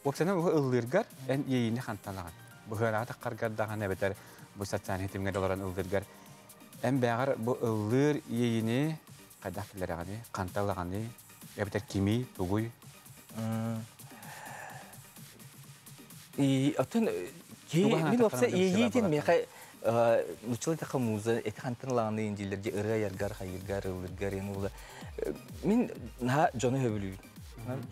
уопсайынан бу ыллыыргар эн иэйиини ханталаҕын. Бу ыһыанаҕа таххаргар даҕаны эбэтэр бу социальнай ситимҥэ олорон ыллыыргар эн бэҕэр бу ыллыыр иэйиини хайдах киллэрэҕиний, ханталаҕыный, эбэтэр кимий, тугуй?
И оттон мин опса иэйиитин миэхэ нуччалыы таха муза эти хантан ылаҕыныйын дииллэр дьэ ырыа айаргар хайыыргар ыллыыргар эн ула мин наһаа дьону сөбүлүүбүн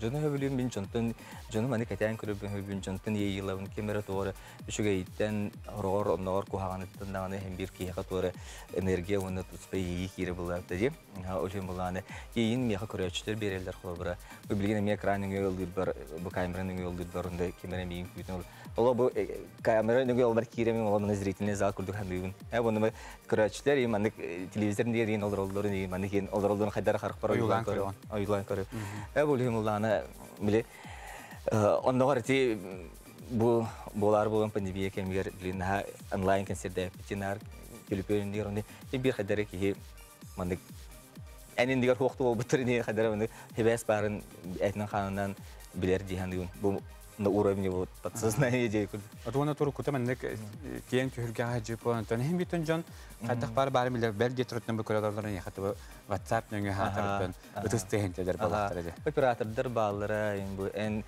дьону сөбүлүүм мин дьонтон дьону маны кэтээн көрөбүн сөбүлүүбүн дьонтон иэйиилабын ким эрэ туора үчүгэйиттэн хороҕор онноҕор куһаҕаныттан даҕаны иһин биир киһиэхэ туора энергия уонна туспа иэйии киирэ булаата дии ол иһин булааны иэйиин миэхэ көрөөччүлэр биэрэллэр холобура бу билигин эмиэ экран нөҥүө ыллыырбар бу камера нөҥүө ыллыырбар онда ким эрэ миигин күүтэн Оло бу камера нөҥүө олбар киирэмин оло маны зрительный зал курдук саныыбын. Э буну көрөөччүлэр и маннык телевизор диэн олороллорун и маннык иин олороллорун хайдара харахпар
ойуулаан көрөҕүн.
Ойуулаан көрө. Э бу лүһүм улаана били онноҕор ити бу буолаар буолан пандемия кэмигэр билин наһаа онлайн концерт төлөпүөн диир оны биир хайдара киһи маннык эн индигэр хуохту буолбуттар ини хайдара маннык хибээс баарын этинэн хаанынан билэр дии саныыбын. Бу на уровне вот подсознания дии курдук.
Отуона туруккута маннык киэҥ түһүлгэҕэ дьип буолан иһин бүтүн дьон хайдах баар баары билэр бэл диэ туруттан бу көрөлөрлөрүн яхаты WhatsApp нөҥүө хаатарыттан ытыс тыһынтелер балахтара дии.
Оператордар бааллара бу эн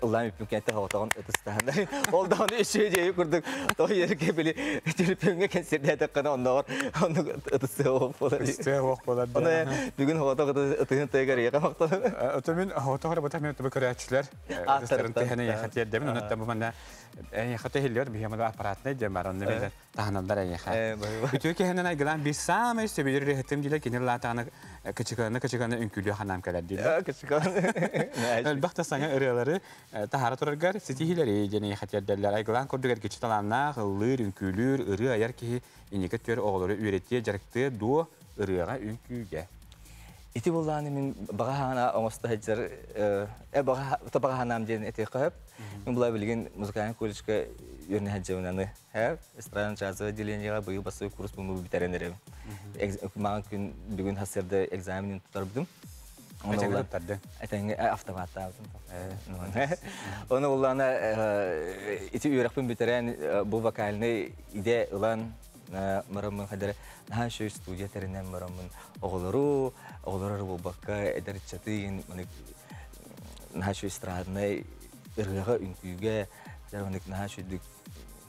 ыллаан үппүн хоҕотоҕун ытыстаһаннар. Ол даҕаны үчүгэй дии курдук тоҕо ерге били төлөпүөҥҥэ кэнсиэрдээтэххинэ оннооҕор оннук ытыстыа уох буолар.
Ытыстыа уох буолар.
Ону бүгүн хоҕотох ытыһын тыгар ийэхэ махтанабын.
Ото мин хоҕотох эрэ бата мен тобу көрөөччүлэр ытыстарын тыһыны ийэхэ тиэрдэбин. Онон бу манна эйиэхэ тэһиллибэт биһиэмэ аппаратнай диэн бар онно билэр таһыналлар эйиэхэ. Үтүө киһинэн айгылаан биир саамай сөбүлүүр ырыаһытым диилэр кини лаатаҕына кычыканы кычыканы үҥкүүлүө ханаам кэлэр дииллэр. Элбэх да саҥа ырыалары таһаара тураргар ситиһиилэри диэн эйиэхэ тиэрдэллэр. Айгылаан курдук эргиччи талааннаах, ыллыыр, үҥкүүлүүр, ырыа айар киһи инники өттүгэр оҕолору үөрэтиэ, дьарыктыа дуо ырыаҕа, үҥкүүгэ?
Ити буоллаҕына мин баҕа хаана оҥосто сылдьар э баҕа баҕа ханаам диэн этиэххэ сөп. Мин була билигин музыкальнай колледжка үөрэнэ сылдьабын аны. Эстрадно джазовое отделениеҕа быйыл бастакы курс бу бүтэрэн эрэбин. Маған күн бүгүн сарсыарда экзаменин тутарбытым.
Этэҥҥэ туттардыҥ?
Этэҥҥэ автоматтаабытым. Оны уллаана ити үөрэхпин бүтэрэн бу вокальный идэ ылан бараммын хадара наһаа үчүгэй студия тэринэн бараммын оҕолору оҕолору буолбакка эдэр ыччаты наһаа үчүгэй эстраднай ырыаҕа үҥкүүгэ наһаа үчүгдүк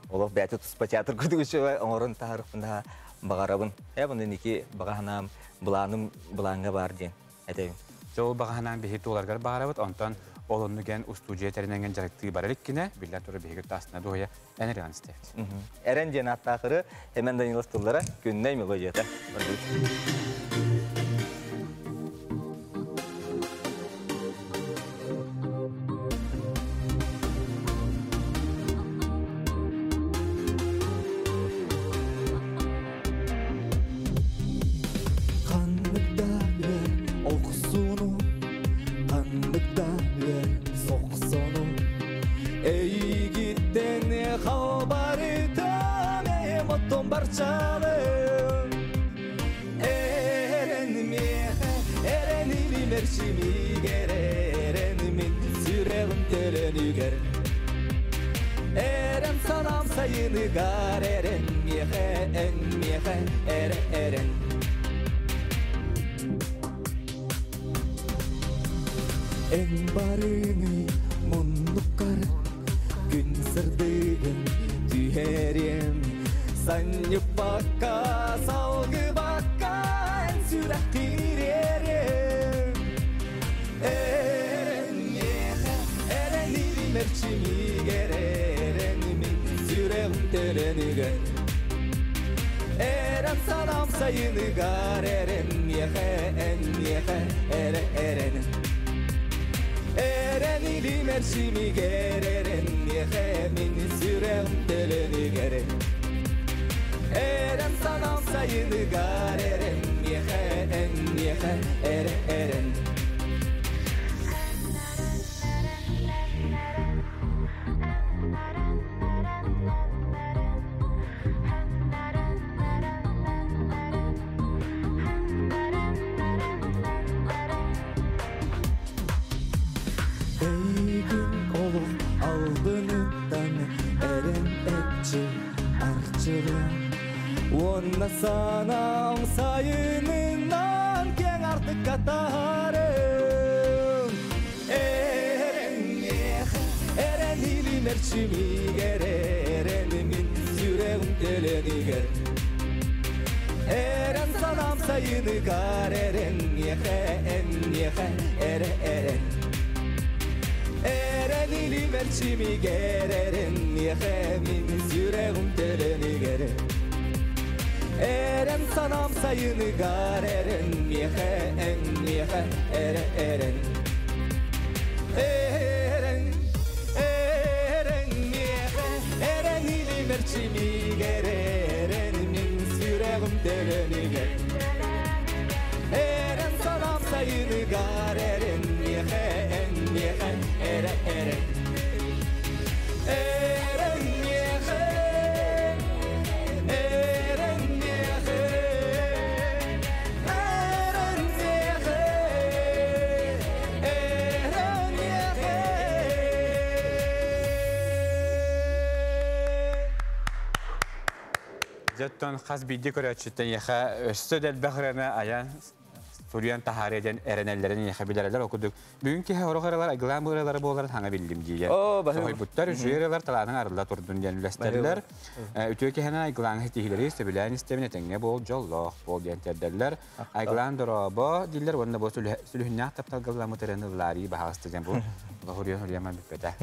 олох бэйэтэ туспа театр курдук үчүгэй оҥорон таһаарыахпын наһаа баҕарабын. Э бұны ники баҕа санаам былааным былааҥҥа баар диэн этэбин.
Дьэ ол баҕа санаам биһи туоларгар баҕарабыт, онтон ол онну гэн устуудьуйа тэринэҥҥин дьарыктыы барар иккинэ, биллэн турар биһиги таасына дуоһуйа эн эрэн истэбит.
Эрэн диэн ааттаахыры Эмэн Данилов тыллара Күннэй мелодията.
Ханнык да үөр охсуну, ханнык да үөр сохсону, Эйигиттэн халбарытам эм оттон барчалым. Эрэн миэхэ, эрэн илимэр чимигэр, эрэн мин сүрэҕим төлөнүгэр. Эрэн санаам сайыныгар, эрэн миэхэ, эн миэхэ, эрэ эрэн. Эн барыҥый муннуккар күн сырдыгын түһэриэм Санньыппакка, салгыбакка эн сүрэх киириэрим. Эрэн миэхэ, эрэн илимэр чимигэр, теленигер Эрен санам сайыныгар эрен миэхэ эн миэхэ эрэ эрен Эрен илимэр симигер эрен миэхэ мин сүрэҕим теленигер Эрен санам сайыныгар эрен миэхэ эн миэхэ эрэ эрен Эйигин олох албыныттан эрэн этчи арчылы Уонна санаам сайынынан киэҥ артыкка таһаарым Эрэн миэхэ, эрэн илим эрчимигэр, эрэн мин сүрэҕим төлөнүгэр Эрэн санаам сайыныгар, эрэн миэхэ, эн миэхэ, эрэ эрэн Эрэн илим эрчимигэр, эрэн миэхэ, мин сүрэҕим төлөнүгэр Эрэн санаам сайыныгар, эрэн миэхэ, эн миэхэ, эрэ эрэн Эрэн, эрэн миэхэ, эрэн илим эрчимигэр, эрэн мин сүрэҕим төлөнүгэр Эрэн санаам сайыныгар, эрэн миэхэ, эн миэхэ, эрэ эрэн Эрэн миэхэ, эрэн миэхэ, эрэн миэхэ, эрэн миэхэ.
Дьэттон хас биирдии көрөөччүттэн эйиэхэ өссө да элбэх ырыаны айан суруйан таһаарыа диэн эрэнэллэрин эйиэхэ билэрэлэр. Ол курдук бүгүн киһи сорох ырыалар айгылаан бу ырыалары буоларын хаҥа биллим диэн.
Оо, баһыыба.
Соһуйбуттар, үчүгэй ырыалар талааныҥ арылла турдун диэн үллэстэллэр. Үтүө киһинэн айгылааҥ ситиһиилэри сөбүлээн истэбин этэҥҥэ буол, дьоллоох буол диэн тиэрдэллэр. Айгылаан дорообо дииллэр уонна бу сүлүһүннээх тапталга ылламмыт ырыаны ыллаарыы баһаҕаста диэн бу лоһуруйан суруйаман бүппэтэ.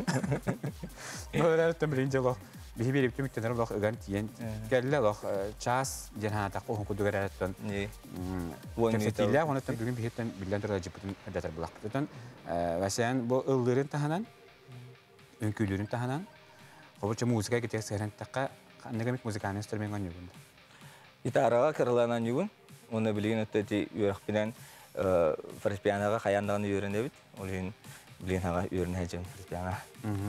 Бу ырыаттан билин дьолох биһи биэрибит түмүктэнэр олох ыган тиийэн кэллэ олох чаас диэн хаатахха уһун курдук эрээттэн кэпсэтиилээх онуттан бүгүн биһиттэн биллэн турар дьыппытын эрдэтэр булахпытын Васян бу ыллыырын таһынан үҥкүүлүүрүн таһынан хобучча музыка китигэ сыһырантахха ханнык эмит музыкальный инструмент оонньуубун
Гитараҕа кыралаан оонньуубун. Уонна билигин өттө ити үөрэхпинэн фортепианоҕа хайаан даҕаны үөрэнэбит. Ол иһин билигин хаҕа үөрэнэ сылдьабын фортепианоҕа.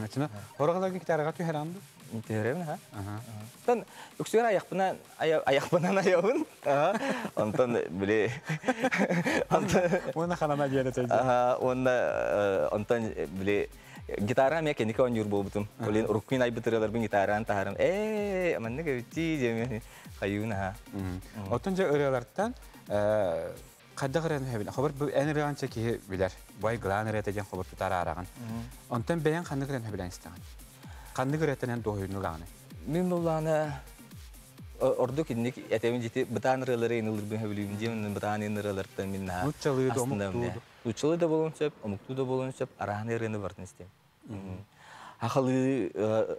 Ачына хороҕаларга гитараҕа түһэрэн дуу?
Түһэрэбин, аха. Онтон үксүгэр аяхпынан аяхпынан айабын. Онтон били
Уонна ханана диэн этэ.
Уонна онтон били гитара эмиэ кэнники оонньуур буолбутум. Ол иһин урукку айбыт ырыаларбын гитараан таһарым. Ээ, маннык эбиттии диэмин хайыын аха.
Оттон дьэ ырыалартан хайдах ырыаны сөбүлэ? Хобор бу эн ырыаҕынча киһи билэр. Бай гылаан ырыата диэн хобор тутар аараҕын. Онтон бэйэҥ ханнык ырыаны сөбүлээн истэҕин? Ханнык ырыаттан эн дуоһуйууну ылаҕыный?
Мин буллаана ордук инник этэбин дьити бытаан ырыалары ылырбын сөбүлүүбүн диэн бытаан ырыалартан мин наһаа
Нууччалыы да, омуктуу да.
Нууччалыы да буолуон сөп, омуктуу да буолуон сөп, арааны ырыаны бартын истиэм. Хахалыы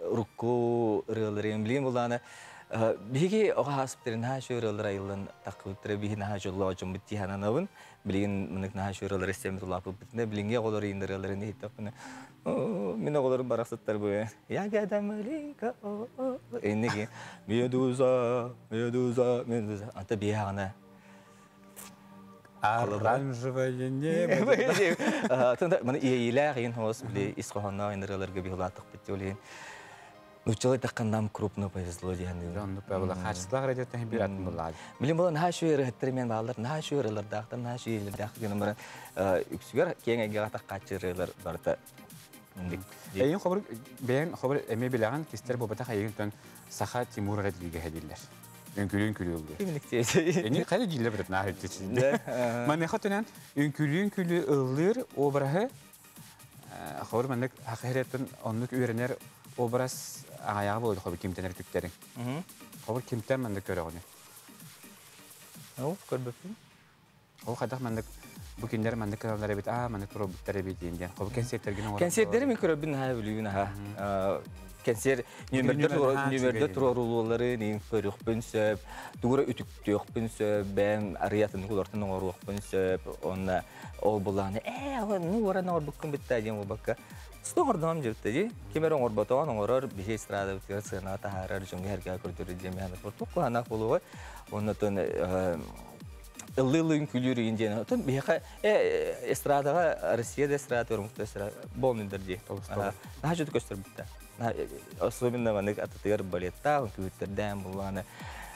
урукку ырыалары билигин буллаана биһиги оҕо хааспыттарын наһаа үчүгэй ырыалар айыллан таххыбыттара биһи наһаа дьоллоох дьоммут дии сананабын. Билигин мынык наһаа үчүгэй ырыалары истэммит улааппыппытына билиҥҥи оҕолор иин ырыаларын иһиттэхпинэ мин оҕолорум барахсаттар бу ягода маленька инники медуза медуза медуза анта биһи аҕана
Оранжевое небо.
Маны иэйиилээх иин хоос били ис хоһоонноох ырыаларга биһи улааттахпыт ол иһин нууччалыы таххан нам крупно повезло диэн
Оннук була хаачыстыбалаах радиоттан биир атын буллаҕа.
Билим була наһаа үчүгэй ырыһыттар мен бааллар, наһаа үчүгэй ырыалардаахтар, наһаа үчүгэй илэрдээх гынан баран үксүгэр киэҥ эйгэҕэ таххааччы ырыалар барыта
Эйин хобур бэйэҥ хобур эмиэ билэҕин кистэр буолбатах эйигин саха Тимур эрэ диигэ дииллэр. Үҥкүүлүү үҥкүүлүү ыллыыр. Эни хайа дииллэр бит наа хүттү. Маныаха түнэн үҥкүүлүү үҥкүүлүү ыллыыр обраһы хобур маннык хахыһыреттен оннук үөрэнэр образ аҕайаҕа буолду хобур кимтэн түктэриҥ. Хобур кимтэн маннык көрөҕүнү?
Ол көрбөппүн.
Ол хайдах маннык Бу кинилэр маннык кыһаллар эбит, аа маннык туруорбуттар эбит диэн диэн. Хобу кэнсиэртэргин оҥорон.
Кэнсиэрдэри мин көрөбүн наһаа бүлүүбүн аха. Кэнсиэр нүөмэрдэр туруорулуулары нин көрүөхпүн сөп, тугура үтүктүөхпүн сөп, бэйэм арыйатын улартан оҥоруохпун сөп, онна ол булааны ну уоран оҥорбуккун битта диэн буолбакка Оҥордоҕум дьиэбиттэ дии. Ким эрэ оҥорботоҕун оҥорор, биһи эстрадабытыгар сыанаҕа таһаарар, дьоҥҥо эргэ көрдөрөр диэн мээнэ туох куһааннаах буолуоҕай. Оннотон ыллыы-ыллыы үҥкүүлүүр игин диэн. Оттон биһиэхэ эстрадаҕа Россия да эстрада, омук да эстрада болнуйдар дии. Наһаа чөтү көстөрбүттэ. Особенно маннык атытыгар балеттаах, үҥкүүттэрдээн буллаҕына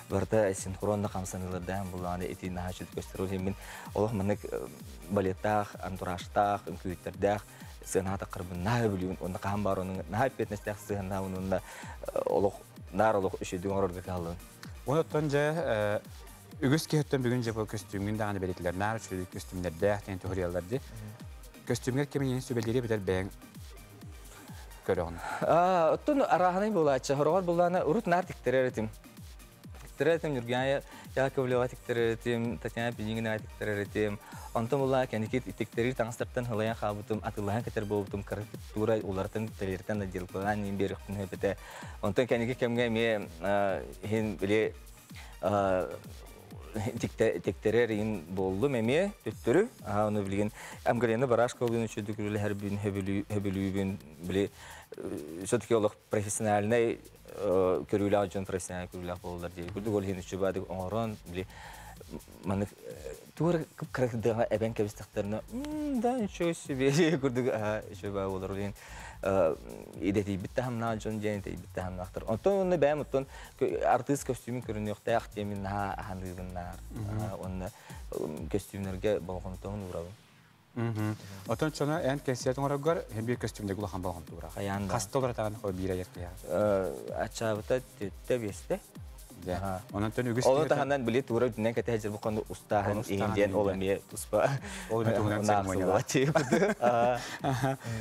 барыта синхронно хамсаныылардаан буллаҕына ити наһаа чөтү көстөр. Ол мин олох маннык балеттаах, антуражтаах, үҥкүүттэрдээх сыанаҕа таххарбын наһаа өбүлүүбүн уонна хаһан баар онун наһаа эппиэтинэстээх сыһыаннаах уонна олох наар олох үчүгэй оҥорорго кыһаллабын.
Онтон дьэ үгүс киһиттэн бүгүн дьэ бу көстүүмҥүн даҕаны бэлитилэр наар үчүгэй көстүүмнэрдээх диэн туһуруйаллар дии. Көстүүмҥэр кимин сүбэлиири битэр бэйэҥ көрөҕүн.
Оттон арааһынай буолааччы, хороҕор буллаана урут наар тиктэрэр этим. Тиктэрэр этим Нюргяя Яковлева тиктэрэр этим, Татьяна Пинигина тиктэрэр этим. Онтон буллаа кэнники тиктэриир таҥастартан хылайан хаалбытым, атыылаһан кэтэр буолбутум, тура уларытын тэлиэртэн отделкалаан иин биэриэхпин сөп. Онтон кэнники кэмҥэ эмиэ иһин били тиктэрэр иин буоллум эмиэ төттөрү. Ону билигин Амгалена Барашковалыын үчүгдүк үлэлэһэрбин, хөбүлүүбүн, били все-таки олох профессиональнай көрүүлээх дьон профессиональный көрүүлээх буолаллар дии. Курдук ол иһин үчүгэй оҥорон, били маннык тугу кыракырдыаҕа эбэн кэбистэхтэринэ, да ничего себе курдук үчүгэй буолар. Ол иһин идэтийбит таһымнаах дьон диэн идэтийбит таһымнаахтар. Онтон онно бэйэм оттон артыыс көстүүмүн көрүнүөхтээх диэмин наһаа аһаныыбын. Онно көстүүмнэргэ болҕомтобун уурабын.
Отон чона эн кэнсиэт оҥороргор һин биир көстүүмдэ улахан болҕомто уура.
Хайаан да.
Хаста олоратаҕын хо биир айар киһи.
Ачаабыта түттэ биэстэ.
Онон төн үгүс
Оны таһынан били тура үтүнэн кэтэһэ жыл букканды устааһын иһин диэн ол эмиэ туспа.
Ол эмиэ туһунан церемониялар.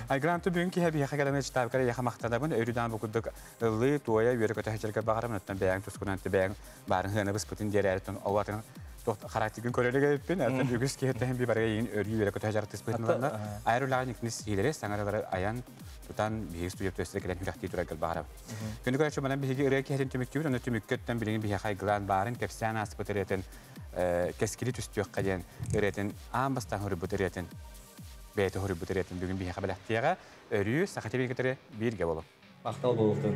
Айгранты бүгүн киһи биһиэхэ кэлэн ычтаабыкара яха махтанабын өрүдаан бу курдук ыллыы туойа үөрэ көтө сылдьарга баҕарабын оттон бэйэҥ тускунан бэйэҥ баарын хыана быспытын диэрээритин олатын характигын көрөрүгэ эппин оттон үгүс киһи тэһин би барыга иин өрүү үөрэ көтө сылдьар ыланнар айар үлэҕэ никнис сиилэри саҥаралары айан тутан биһиги студия төстө кэлэн хүрэхтии тураргар баҕарабын. Күнү көрөчү манан биһиги ырыа киһитин түмүктүүбүт, онно түмүккөттөн билигин биһиэхэ айгылаан баарын кэпсээн ааспыт ырыатын кэскили түстүөххэ диэн ырыатын аан бастаан хоруйбут ырыатын бэйэтэ хоруйбут ырыатын бүгүн биһиэхэ бэлэхтиэҕэ өрүү Саха ТВ кытары бииргэ болу.
Махтал буолуохтун.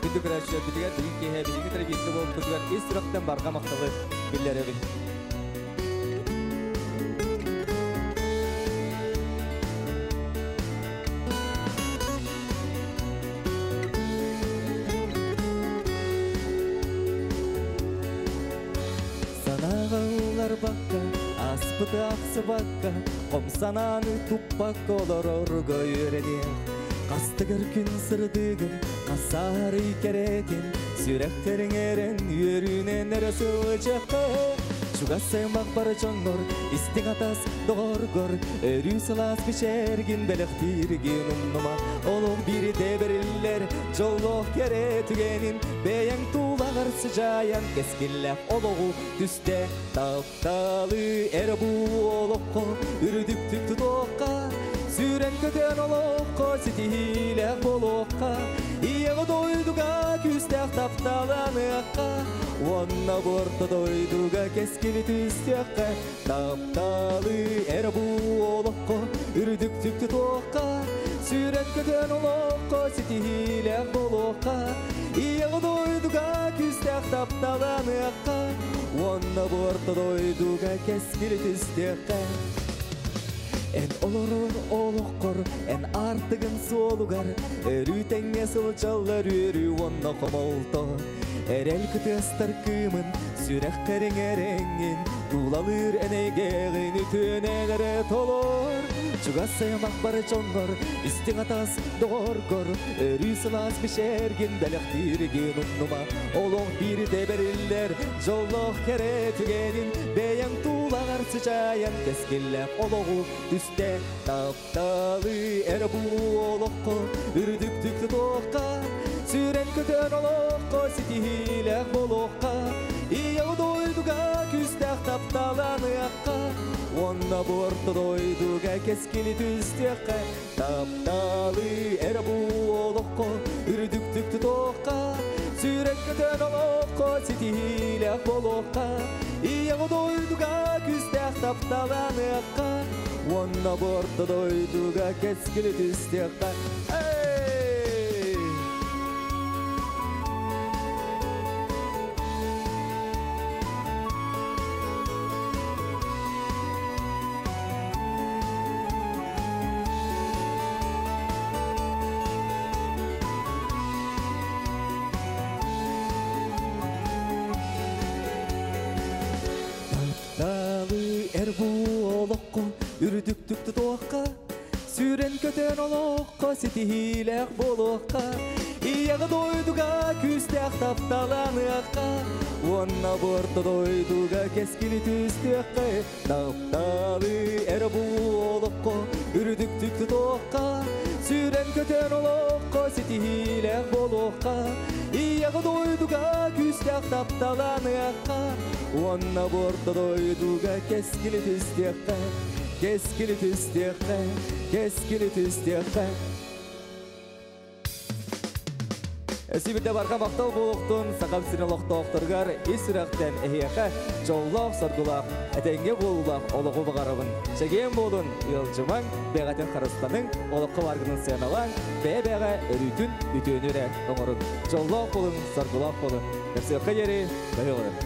Күндү көрөөччүлэрбитигэр бүгүн киэһэ биһиги кытары бииргэ буолбутугар ис сүрэхтэн барҕа махталы биллэрэбин. Санааҕа ылларбакка, ааспыты ахсыбакка, хом санааны туппакка олорорго үөрэниэх. Хастыгар күн сырдыгын, хасаарый кэрэтин, сүрэхтэриҥ эрэн үөрүүнэн эрэ сылдьыахха. Чугас аймах бар дьоннор, истиҥ атас доҕоргор, өрүү сылаас бичэргин бэлэхтииргин умнума. Олох биирдэ бэриллэр, дьоллоох кэрэ түгэнин, бэйэҥ тулаҕар сыдьаайан кэскиллээх олоҕу түсте. Тапталы эрэ бу олоххо үрдүктүк тутуохха, сүүрэн көтөн олоххо ситиһиилээх буолуохха, ийэҕэ дойдуга күүстээх тапталаныахха, уонна борто дойдуга кэскили түстүөххэ. Тапталы эрэ бу олоххо үрдүктүк тутуохха, сүүрэн көтөн олоххо ситиһиилээх буолуохха, ийэҕэ дойдуга күүстээх тапталаныахха, уонна борто дойдуга кэскили түстүөххэ. Эн олорор олоххор, эн артыгын суолугар, өрүү тэҥҥэ сылдьаллар үөрүү уонна хомолто. Эрэл кытыастар кыымын, сүрэхтэриҥ эрэҥҥин, тулалыыр энэйгээҕин үтүөнэн эрэ толор. Чугас аймах бар дьоннор, истиҥ атас доҕоргор, өрүү сылаас бичэргин бэлэхтииргин умнума. Олох биирдэ бэриллэр, дьоллоох кэрэ түгэнин, бэйэҥ тулаҕар сыдьаайан кэскиллээх олоҕу түсте. Тапталы эрэ бу олоххо үрдүктүк тутуохха, сүүрэн көтөн олоххо ситиһиилээх буолуохха, Ийэҕэ дойдуга күүстээх тапталаныахха, Уонна бу орто дойдуга кэскили түстүөххэ, Тапталы эрэ бу олоххо үрдүктүк тутуохха, Сүүрэн көтөн олоххо ситиһиилээх буолуохха, Ийэҕэ дойдуга күүстээх тапталаныахха, Уонна бу орто дойдуга кэскили түстүөххэ. Эй! Тапталы эр бу олоххо үрдүктүк тутуохха, Сүүрэн көтөн олоххо ситиһиилээх буолуохха, Ийэҕэ дойдуга күүстээх тапталаныахха, Уонна бу орто дойдуга кэскили түстүөххэ, Тапталы эр бу олоххо үрдүктүк тутуохха, Сүүрэн көтөн олоххо ситиһиилээх буолуохха, Ийэҕэ дойдуга күүстээх тапталаныахха, Уонна бу орто дойдуга кэскили түстүөххэ, Кэскили түстүөххэ, кэскили түстүөххэ. Сибирде барга мактал буолуохтун сахам сирин олохтоохторугар ис сүрэхтэн эһиэхэ дьоллоох соргулаах этэҥҥэ буолуулаах олоҕу баҕарабын. Чэгиэн буолун, ыалдьымаҥ, бэҕэтин харыстаныҥ, олоххо баргынын сыаналааҥ, бэйэ-бэйэҕэ өрүүтүн үтүөнү эрэ оҥорун. Дьоллоох буолун, соргулаах буолун. Көрсүөххэ диэри, бөһү олорун.